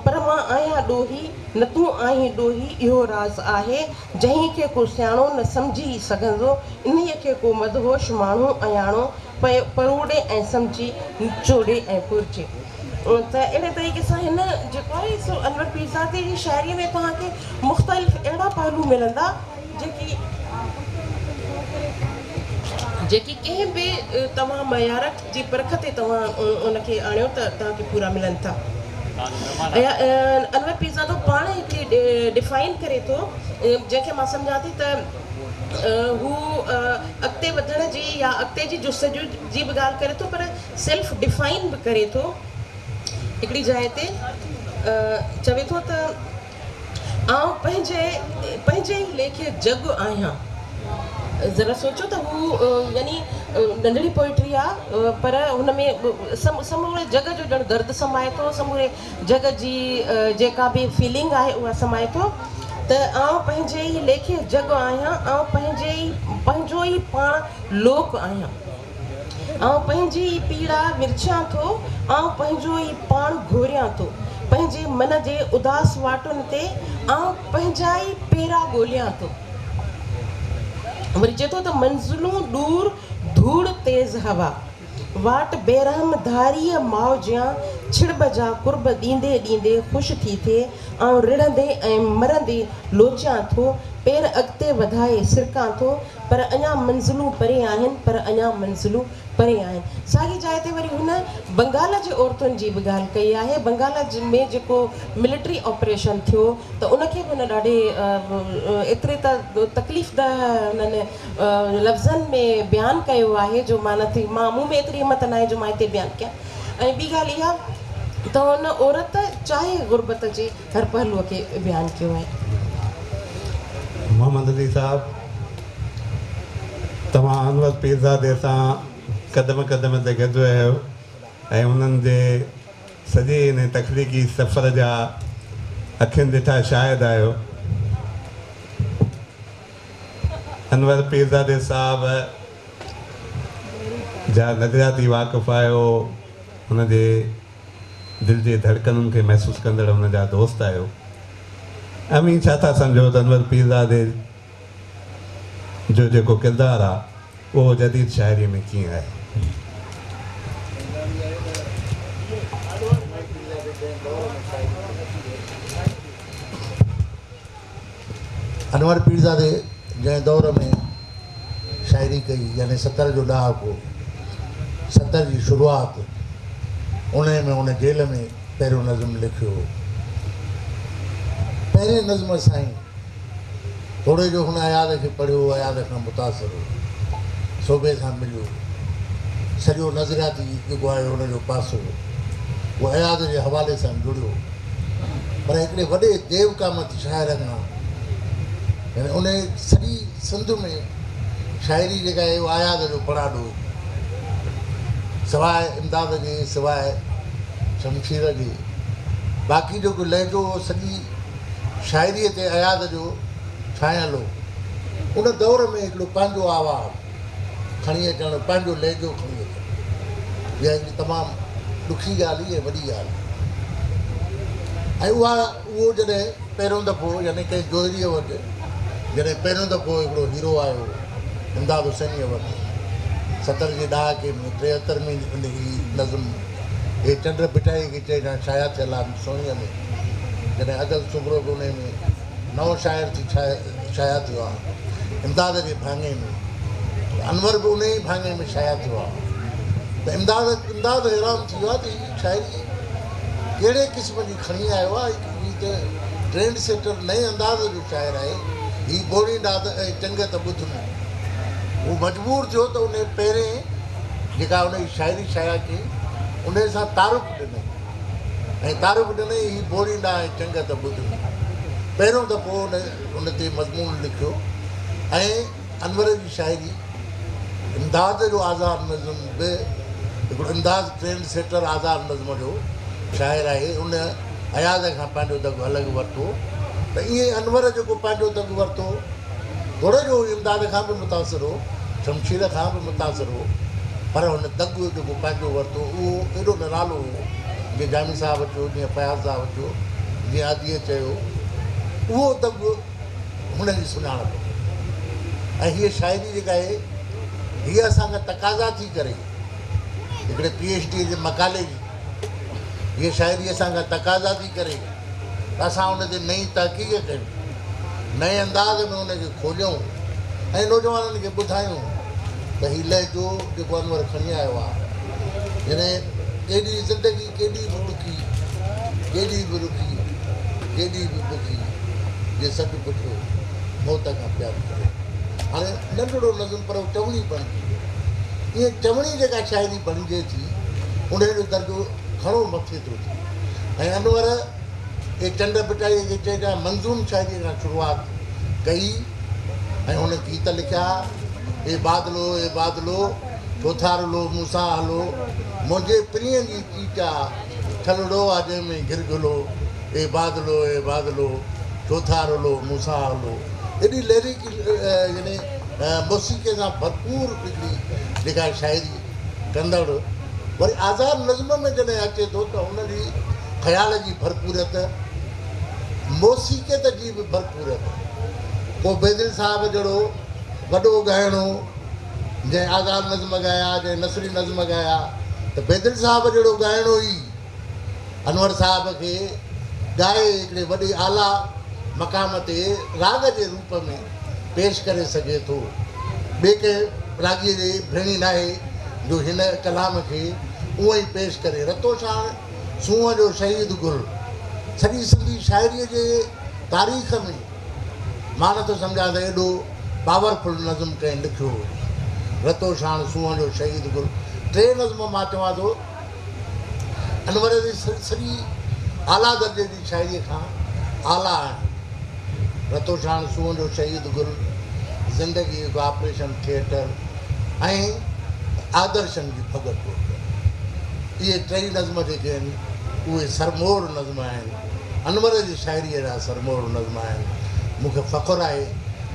پر مان آهيان ڏوهي نه تون آهين ڏوهي اهو راز آهي جنهن کي ڪو سياڻو نه سمجهي ئي سگهندو، انهيء کي ڪو مدهوش ماڻهو اياڻو پيو پروڙي ۽ سمجهي، نچوڙي ۽ پرجهي. ته اهڙي طريقي سان هن جيڪو آهي سو انور پيرزادي جي شاعريء ۾ توهان کي مختلف اهڙا پهلو ملندا، جيڪي جيڪي ڪنهن به توهان معيار جي پرک تي توهان ان کي آڻيو ته توهان کي پورا ملن ٿا. انور پيرزادو پاڻ هڪڙي ڊفائن ڪري ٿو جنهن کي مان سمجهان ٿي ته هو اڳتي وڌڻ جي يا اڳتي جي جستجو جي به ڳالهه ڪري ٿو پر سيلف ڊفائن به ڪري ٿو. هڪڙي جاء تي چوي ٿو ته. آئون پنهنجي پنهنجي ئي ليکي جڳ آهيان. ذرا سوچيو ته هو يعني ننڍڙي پوئٽري آ پر هن ۾ سموري جڳ جو ڄڻ درد سمائي ٿو، سموري جڳ جي جيڪا به فيلنگ آهي اها سمائي ٿو ته آئون پنهنجي ئي ليکي جڳ آهيان، آئون پنهنجي ئي پنهنجو ئي پاڻ لوڪ آهيان. آئون پنهنجي ئي پيڙا ورڇيان ٿو، آئون پنهنجو ئي پاڻ گهوريان ٿو، پنهنجي من جي اداس واٽن تي آئون پنهنجا ئي پيرا ڳوليان ٿو. وري چئي ٿو ته منزلون ڏور ڌوڙ تيز هوا، واٽ بيرحم ڌاريء ماء جيان ڇڙٻ جا قرب ڏيندي ڏيندي خوش ٿي ٿئي، آئون رڙهندي ۽ مرندي لوچيان ٿو، پير اڳتي وڌائي سرڪان ٿو، پر اڃا منزلون پري آهن، پر اڃا منزلون پري آهن. ساڳي جاء تي وري هن بنگال جي عورتن جي به ڳالهه ڪئي آهي. بنگال ۾ جيڪو ملٽري آپريشن ٿيو ته ان کي به هن ڏاڍي ايتري ته تڪليف ده هنن لفظن ۾ بيان ڪيو آهي جو مان نٿي مان مون ۾ ايتري همت ناهي جو مان هتي بيان ڪيان ۽ ٻي ڳالهه اها ته هن عورت چاهي غربت جي هر پهلوء کي بيان ڪيو آهي. محمد علي صاحب توهان انور پيرزادي سان قدم قدم تي گڏ رهيو ۽ انهن جي سڄي ان تخليقي سفر جا اکين ڏٺا شاهد آهيو. انور پيرزادي صاحب جا نظرياتي واقف آهيو، ان جي دل جي ڌڙڪنن کي محسوس ڪندڙ هن جا دوست آهيو. اوهين ڇا ٿا سمجهو ته انور پيرزادي جو جيڪو ڪردار آ اهو جديد شاعريء ۾ ڪيئن آهي؟ انور پيرزادي جنهن دور ۾ شاعري ڪئي يعني 70 جو ڏهاڪو، 70 جي شروعات، انهيء ۾ هن جيل ۾ پهريون نظم لکيو هو. پهرين نظم سائين توڙي جو هن اياز کي پڙهيو هو، اياز کان متاثر هو، سوڀي سان مليو، سڄو نظرياتي جيڪو آهي هن جو پاسو اهو اياز جي حوالي سان جڙيو. پر هڪڙي وڏي ديو قامت شاعر کان يعني انهي سڄي سنڌ ۾ شاعري جيڪا آهي اها اياز جو پڙاڏو هئي سواء امداد جي سواء شمشير جي باقي جيڪو لهجو هو سڄي شاعري تي اياز جو ڇانيل هو ان دور ۾ هڪڙو پنهنجو آواز کڻي اچڻ پنهنجو لهجو کڻي اچڻ اها هڪڙي تمام ڏکي ڳالهه هئي ۽ وڏي ڳالهه هئي ۽ اها اهو جڏهن پهريون دفعو يعني ڪنهن جوهريء وٽ جڏهن پهريون دفعو هڪڙو هيرو آيو امداد حسينيء وٽ 70 جي ڏهاڪي ۾ 73 ۾ ان هي نظم هي چنڊ ڀٽائيء کي چئجان شايع ٿيل آهي سهڻيء ۾ جڏهن ادل سومرو به انهيء ۾ نئون شاعر ٿي شايع ٿيو آهي امداد جي ڀاڱي ۾ ته انور به انهيء ئي ڀاڱي ۾ شايع ٿيو آهي ته امداد امداد حيران ٿي ويو آهي ته هي شاعري ڪهڙي قسم جي کڻي آيو آهي هي ته ٽرينڊ سيٽر نئين انداز جو شاعر آهي. هي ٻوڙيندا ته ۽ چنگ ته ٻڌ نه. هو مجبور ٿيو ته انهي پهرين جيڪا ان جي شاعري شايع ڪئي، انهي سان تعارف ڏنائين ۽ تعارف ڏنائين هي ٻوڙيندا ۽ چنگ ته ٻڌ نه. پهريون دفعو ان ان تي مضمون لکيو ۽ انور جي شاعري امداد جو آزاد نظم به هڪڙو امداد ٽرينڊ سيٽر آزاد نظم جو شاعر آهي ان اياز کان پنهنجو دڳ الڳ ورتو ته ائين انور جيڪو پنهنجو دڳ ورتو توڙي جو هو امداد کان به متاثر هو شمشير کان به متاثر هو پر هن دڳ جيڪو پنهنجو ورتو اهو ايڏو نرالو هو جيئن جامي صاحب چيو جيئن فياض صاحب چيو جيئن اديء چيو اهو دڳ هن جي سڃاڻپ هئي ۽ هيء شاعري جيڪا آهي هيء اسان کان تقاضا ٿي ڪري هڪڙي پي ايڇ ڊي جي مقالي جي هيء شاعري اسان کان تقاضا ٿي ڪري ته اسان ان تي نئين تحقيق ڪيون، نئين انداز ۾ ان کي کوليون ۽ نوجوانن کي ٻڌايون ته هي لهجو جيڪو انور کڻي آيو آهي يعني ڪيڏي زندگي ڪيڏي به ڏکي، ڪيڏي به رکي، ڪيڏي به بکي، جي سچ پڇو موت کان پياري آهي. هاڻي ننڍڙو نظم پر هو چوڻي بڻجي ويو. ائين چوڻي جيڪا شاعري بڻجي ٿي انهيء جو درجو گهڻو مٿي ٿو ٿئي ۽ انور اي چنڊ ڀٽائيء کي چئجان منظوم شاعريء کان شروعات ڪئي ۽ هن گيت لکيا، اي بادلو اي بادلو، ڇو ٿا رلو مون سان هلو، منهنجي پرينء جي چيچا، ٺلڙو آ جنهن ۾ گهرگهلو، اي بادلو اي بادلو، ڇو ٿا رلو مون سان هلو. ايڏي ليريڪ يعني موسيقيء سان ڀرپور هڪڙي جيڪا شاعري ڪندڙ وري آزاد نظم ۾ جڏهن اچي ٿو ته هن جي خيال جي ڀرپوريت، موسيقيت جي به ڀرپوريت. ڪو بيدل صاحب جهڙو وڏو ڳائڻو جنهن آزاد نظم ڳايا، جنهن نثري نظم ڳايا ته بيدل صاحب جهڙو ڳائڻو ئي انور صاحب کي ڳائي هڪڙي وڏي اعليٰ مقام تي راڳ جي روپ ۾ پيش ڪري سگهي ٿو. ٻئي ڪنهن راڳيء جي ڀيڻي ناهي جو هن ڪلام کي اونئن ئي پيش ڪري. رتوڇاڻ سونهن جو شهيد گل سڄي سنڌي شاعريء جي تاريخ ۾ مان نٿو سمجهان ته ايڏو پاورفل نظم ڪنهن لکيو هجي. رتوڇاڻ سونهن جو شهيد گل ٽي نظم مان چوان ٿو انور جي سڄي اعليٰ درجي جي شاعريء کان اعليٰ آهن. رتوڇاڻ سونهن جو شهيد گل، زندگي هڪ آپريشن ٿيئٽر ۽ آدرشن جي ڀڳت ٽوٽ. اهي ٽئي نظم جيڪي آهن، اهي سرموڙ نظم آهن. انور جي شاعريء جا سرموڙ نظم آهن. مون کي فخر آهي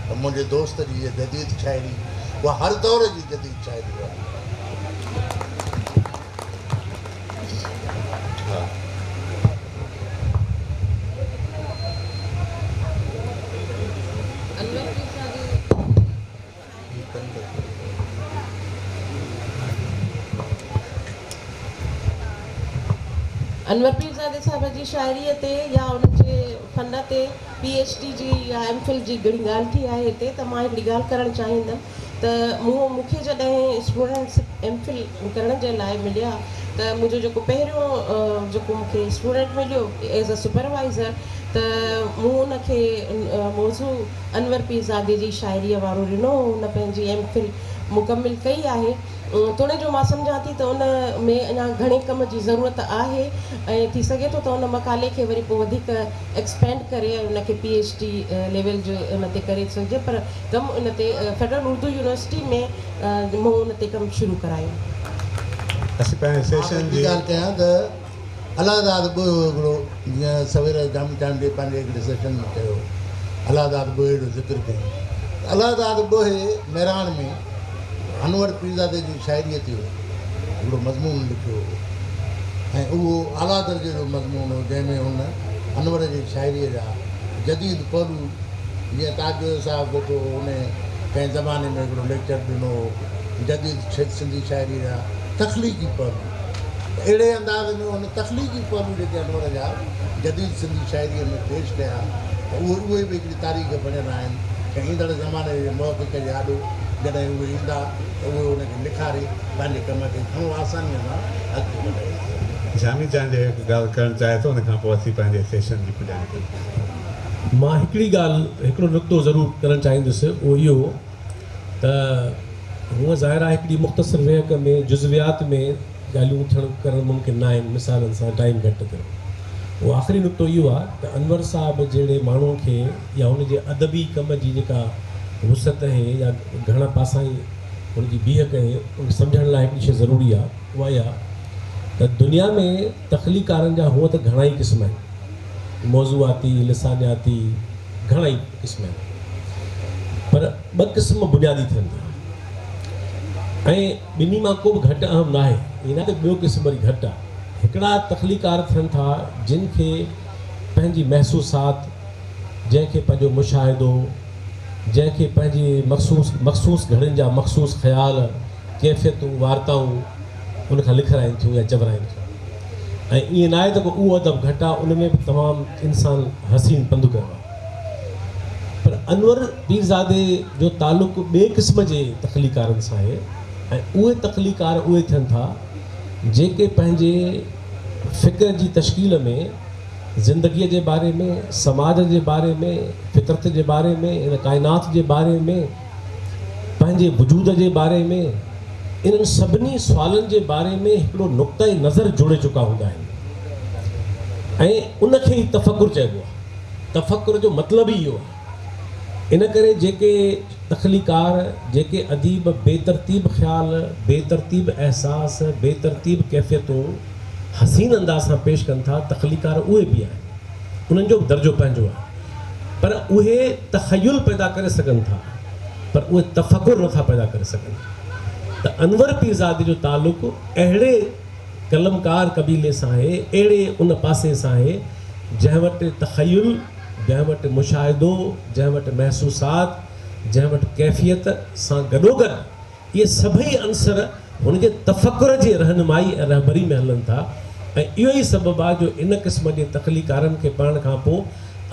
ته منهنجي دوست جي هيء جديد شاعري، اها هر دور جي جديد شاعري آهي. انور پيرزادي صاحب جي شاعريء تي يا ان جي فن تي پي ايڇ ڊي جي يا ايم فل جي گهڻي ڳالهه ٿي آهي هتي ته مان هڪڙي ڳالهه ڪرڻ چاهيندم ته مون مون کي جڏهن اسٽوڊنٽس ايم فل ڪرڻ جي لاء مليا ته منهنجو جيڪو پهريون جيڪو مون کي اسٽوڊنٽ مليو ايز ا سپروائيزر ته مون ان کي موضوع انور پيرزادي جي شاعريء وارو ڏنو هو هن پنهنجي ايم فل مڪمل ڪئي آهي توڻي جو مان سمجهان ٿي ته ان ۾ اڃا گهڻي ڪم جي ضرورت آهي ۽ ٿي سگهي ٿو ته ان مقالي کي وري پوء وڌيڪ ايڪسپينڊ ڪري ۽ ان کي پي ايڇ ڊي ليول جي ان تي ڪري سگهجي پر ڪم ان تي فيڊرل اردو يونيورسٽي ۾ مون ان تي ڪم شروع ڪرايو. اسين پنهنجي مان سيشن هڪڙي جي. ڳالهه ڪيان ته الله داد ٻوهيو هڪڙو جيئن سوير جامي چانڊيي پنهنجي هڪڙي سيشن ۾ چيو الله داد ٻوهيي جو ذڪر ڪيائين ته الله داد ٻوهيي مهراڻ ۾ انور پيرزادي جي شاعريء تي هڪڙو مضمون لکيو هو ۽ اهو اعليٰ درجي جو مضمون هو جنهن ۾ هن انور جي شاعريء جا جديد پهلو جيئن تاج جويو صاحب ويٺو هو، ان ڪنهن زماني ۾ هڪڙو ليڪچر ڏنو هو، جديد سنڌي شاعريء جا تخليقي پهلو ته اهڙي انداز ۾ هن تخليقي پهلو جيڪي انور جا جديد سنڌي شاعريء ۾ پيش ڪيا ته اهي اهي به هڪڙي تاريخ بڻيل آهن ۽ ايندڙ زماني جي محقق جي آڏو جڏهن اهي ايندا ته اهي ان کي نکاري پنهنجي ڪم کي گهڻو آسانيء سان اڳتي وڌائي سگهندا. جامي چانڊيو هڪ ڳالهه ڪرڻ چاهي ٿو ان کان پوء اسين پنهنجي سيشن جي پڄاڻي ڪنداسين. مان هڪڙي ڳالهه، هڪڙو نقطو ضرور ڪرڻ چاهيندس، اهو اهو ته هونء ظاهر آهي هڪڙي مختصر ويهڪ ۾ جزويات ۾ ڳالهيون ٿيڻ ڪرڻ ممڪن ناهن، مثالن سان ٽائيم گهٽ ٿيو. اهو آخري نقطو اهو آهي ته انور صاحب جهڙي ماڻهو کي يا هن جي ادبي ڪم جي جيڪا وسعت اهي يا گهڻا پاسائين هن جي بيهڪ اهي، ان کي سمجهڻ لاء هڪڙي شيء ضروري آهي، اها اها ته دنيا ۾ تخليقارن جا هونء ته گهڻائي قسم آهن. موضوعاتي، لسانياتي گهڻائي قسم آهن پر ٻه قسم بنيادي ٿين ٿا ۽ ٻنهي مان ڪو به گهٽ اهم ناهي، ائين ناهي ته ٻيو قسم وري گهٽ آهي. هڪڙا تخليقار ٿين ٿا جن کي پنهنجي محسوسات، جنهن کي پنهنجو مشاهدو، جنهن کي پنهنجي مخصوص مخصوص گهڙين جا مخصوص خيال، ڪيفيتون، وارتائون ان کان لکرائين ٿيون يا چورائين ٿيون ۽ ائين ناهي ته ڪو اهو ادب گهٽ آهي ان ۾ به تمام انسان حسين پنڌ ڪيو آهي پر انور پيرزادي جو تعلق ٻئي قسم جي تخليقارن سان آهي ۽ اهي تخليقار اهي ٿين ٿا جيڪي پنهنجي فڪر جي تشڪيل ۾ زندگيء جي باري ۾، سماج جي باري ۾، فطرت جي باري ۾، هن ڪائنات جي باري ۾، پنهنجي وجود جي باري ۾، انهن سڀني سوالن جي باري ۾ هڪڙو نقطه نظر جوڙي چڪا هوندا آهن ۽ ان کي ئي تفڪر چئبو آهي. تفڪر جو مطلب ئي اهو آهي. ان ڪري جيڪي تخليقار، جيڪي اديب بي ترتيب خيال، بي ترتيب احساس، بي ترتيب ڪيفيتون حسين انداز سان پيش ڪن ٿا، تخليقار اهي به آهن. انهن جو به درجو پنهنجو آهي. پر اهي تخيل پيدا ڪري سگهن ٿا، پر اهي تفڪر نه ٿا پيدا ڪري سگهن. ته انور پيرزادي جو تعلق اهڙي قلمڪار قبيلي سان آهي، اهڙي ان پاسي سان آهي، جنهن وٽ تخيل، جنهن وٽ مشاهدو، جنهن وٽ محسوسات، جنهن وٽ ڪيفيت سان گڏوگڏ اهي سڀئي عنصر هن جي تفڪر جي رهنمائي ۽ رهبري ۾ هلن ٿا ۽ اهو ئي سبب آهي جو ان قسم جي تخليقارن کي پڙهڻ کان پوء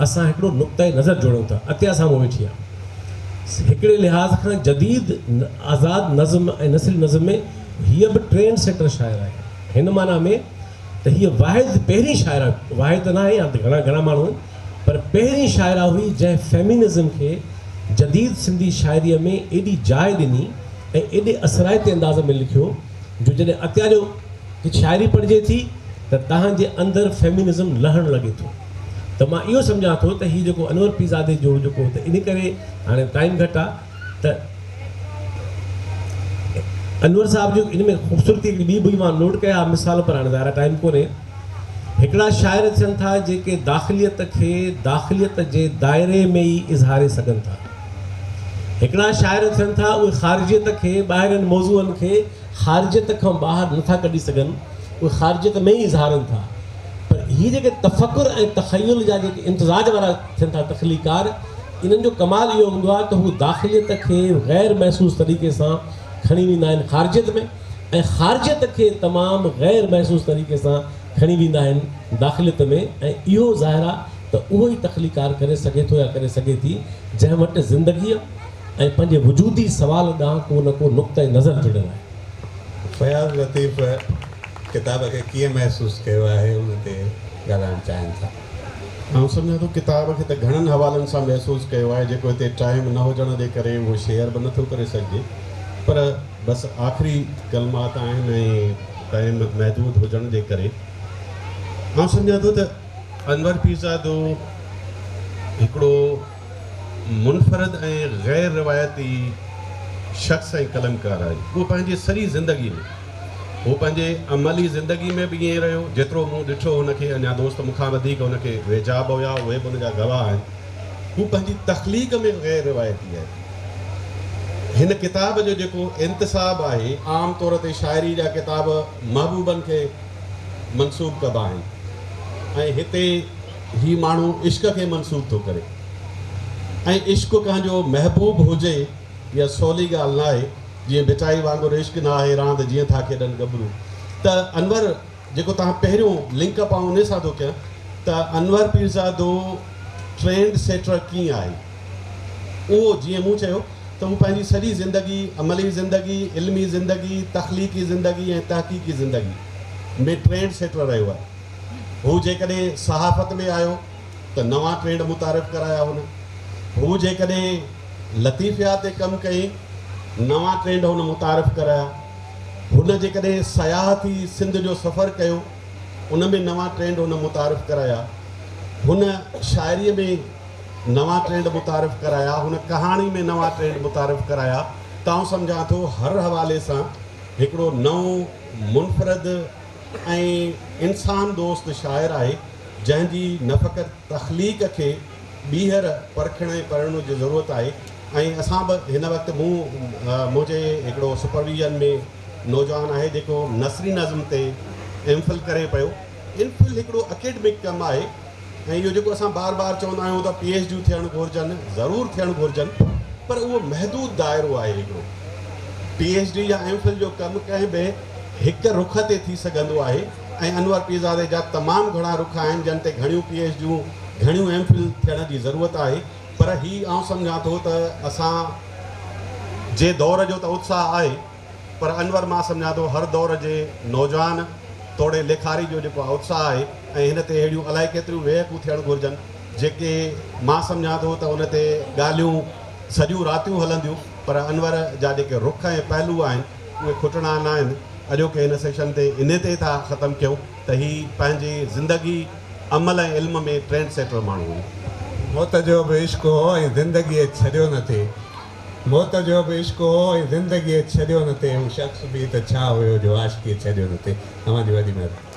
اسان هڪڙو نقطه نظر جوڙيون ٿا. عطيه سامهون ويٺي آهي. هڪڙي لحاظ کان جديد آزاد نظم ۽ نثري نظم ۾ هيء به ٽرينڊ سيٽر شاعر آهي. هن معنيٰ ۾ ته هيء واحد پهرين شاعره، واحد ته ناهي هاڻ ته گهڻا گهڻا ماڻهو آهن، پر پهرين شاعره هئي جنهن فيمينزم کي جديد سنڌي شاعريء ۾ ايڏي جاء ڏني ۽ ايڏي اثرائتي انداز ۾ لکيو جو جڏهن عطيه جو شاعري پڙهجي ٿي ته تهان جي اندر فيمينزم لهڻ لڳي ٿو ته مان اهو سمجهان ٿو ته هي جيڪو انور پيرزادي جو جيڪو ته ان ڪري هاڻي ٽائيم گهٽ آ ته انور صاحب جو ان ۾ خوبصورتي هڪڙي ٻي به مان نوٽ ڪيا مثال پر هاڻي ظاهر آ ٽائيم ڪونهي هڪڙا شاعر ٿين ٿا جيڪي داخليت کي داخليت جي دائري ۾ ئي اظهاري سگهن ٿا. هڪڙا شاعر ٿين ٿا اهي خارجيت کي ٻاهرين موضوعن کي خارجيت کان ٻاهر نه ٿا ڪڍي سگهن اهي خارجيت ۾ ئي اظهارن ٿا پر هي جيڪي تفڪر ۽ تخيل جا جيڪي امتزاج وارا ٿين ٿا تخليقار انهن جو ڪمال اهو هوندو آهي ته هو داخليت کي غير محسوس طريقي سان کڻي ويندا آهن خارجيت ۾ ۽ خارجيت کي تمام غير محسوس طريقي سان کڻي ويندا آهن داخليت ۾ ۽ اهو ظاهر آ ته اهو ئي تخليقار ڪري سگهي ٿو يا ڪري سگهي ٿي جنهن وٽ زندگيء ۽ پنهنجي وجودي سوال ڏانهن ڪو نه ڪو نقطه نظر جڙيل آهي. فياض لطيف ڪتاب کي ڪيئن محسوس ڪيو آهي ان تي ڳالهائڻ چاهين ٿا. آئون سمجهان ٿو ڪتاب کي ته گهڻن حوالن سان محسوس ڪيو آهي جيڪو هتي ٽائيم نه هجڻ جي ڪري اهو شيئر به نٿو ڪري سگهجي پر بس آخري ڪلمات آهن ۽ ٽائيم محدود هجڻ جي ڪري آئون سمجهان ٿو ته انور پيرزادو هڪڙو منفرد ۽ غير روايتي شخص ۽ قلمڪار آهي. اهو پنهنجي سڄي زندگي ۾ هو پنهنجي عملي زندگي ۾ به ائين ئي رهيو جيترو مون ڏٺو هن کي اڃا دوست مون کان وڌيڪ هن کي ويجها به هيا اهي به هن جا گواهه آهن هو پنهنجي تخليق ۾ به غير روايتي آهي. هن ڪتاب جو جيڪو انتساب آهي، عام طور تي شاعري جا ڪتاب محبوبن کي منسوب ڪبا آهن ۽ هتي هي ماڻهو عشق کي منسوب ٿو ڪري ۽ عشق ڪنهن جو محبوب هجي اها سولي ڳالهه ناهي، جيئن ڀٽائي وانگر عشق نه آهي راند جيئن ٿا کيڏن ڳڀرو ته انور جيڪو توهان پهريون لنڪ اپ آئون انهي سان ٿو ڪيان ته انور پيرزادو ٽرينڊ سيٽر ڪيئن آهي اهو جيئن مون چيو ته هو پنهنجي سڄي زندگي عملي زندگي، علمي زندگي، تخليقي زندگي ۽ تحقيقي زندگي ۾ ٽرينڊ سيٽر رهيو آهي. هو جيڪڏهن صحافت ۾ آيو ته ته نوان ٽرينڊ متعارف ڪرايا هن. هو جيڪڏهن لطيفيات تي ڪم ڪئي، نوان ٽرينڊ هن متعارف ڪرايا. هن جيڪڏهن سياح ٿي سنڌ جو سفر ڪيو، ان ۾ نوان ٽرينڊ هن متعارف ڪرايا. هن شاعريء ۾ نوان ٽرينڊ متعارف ڪرايا، هن ڪهاڻي ۾ نوان ٽرينڊ متعارف ڪرايا ته آئون سمجهان ٿو هر حوالي سان هڪڙو نئون، منفرد ۽ انسان دوست شاعر آهي، جنهن جي نه فقط تخليق کي ٻيهر پرکڻ ۽ پڙهڻ جي ضرورت آهي ۽ اسان به هن وقت مون منهنجي هڪڙو سپرويزن ۾ نوجوان آهي جيڪو نثري نظم تي ايم فل ڪري پيو. ايم فل هڪڙو اڪيڊمڪ ڪم آهي ۽ اهو جيڪو اسان بار بار چوندا آهيون ته پي ايڇ ڊيون ٿيڻ گهرجن، ضرور ٿيڻ گهرجن پر اهو محدود دائرو آهي. هڪڙو پي ايڇ ڊي يا ايم فل جو ڪم ڪنهن به هڪ رخ تي ٿي سگهندو آهي ۽ انور پيرزادي جا تمام گهڻا رخ آهن جن تي گهڻيون پي ايڇ ڊيون، گهڻيون ايم فل ٿيڻ جي ضرورت آهي پر هي آئون سمجهان ٿو ته اسان جي دور جو ته اتساهه آهي. پر انور مان سمجهان ٿو هر دور جي نوجوان توڙي ليکاري جو جيڪو اتساهه آهي ۽ هن تي اهڙيون الائي ڪيتريون ويهڪون ٿيڻ گهرجن جيڪي مان سمجهان ٿو ته ان تي ڳالهيون سڄيون راتيون هلنديون پر انور جا جيڪي رخ ۽ پهلو آهن اهي کٽڻا ناهن. اڄوڪي هن سيشن تي انهي تي ٿا ختم ڪيون ته هي پنهنجي زندگي، عمل ۽ علم ۾ ٽرينڊ سيٽر ماڻهو هو. موت جو به عشق هو ۽ زندگيء ڇڏيو نه ٿي. موت جو به عشق هو ۽ زندگيء ڇڏيو نه ٿي. هو شخص به ته ڇا هيو جو عاشقيء ڇڏيو نه ٿي. اوهان جي وڏي مهرباني.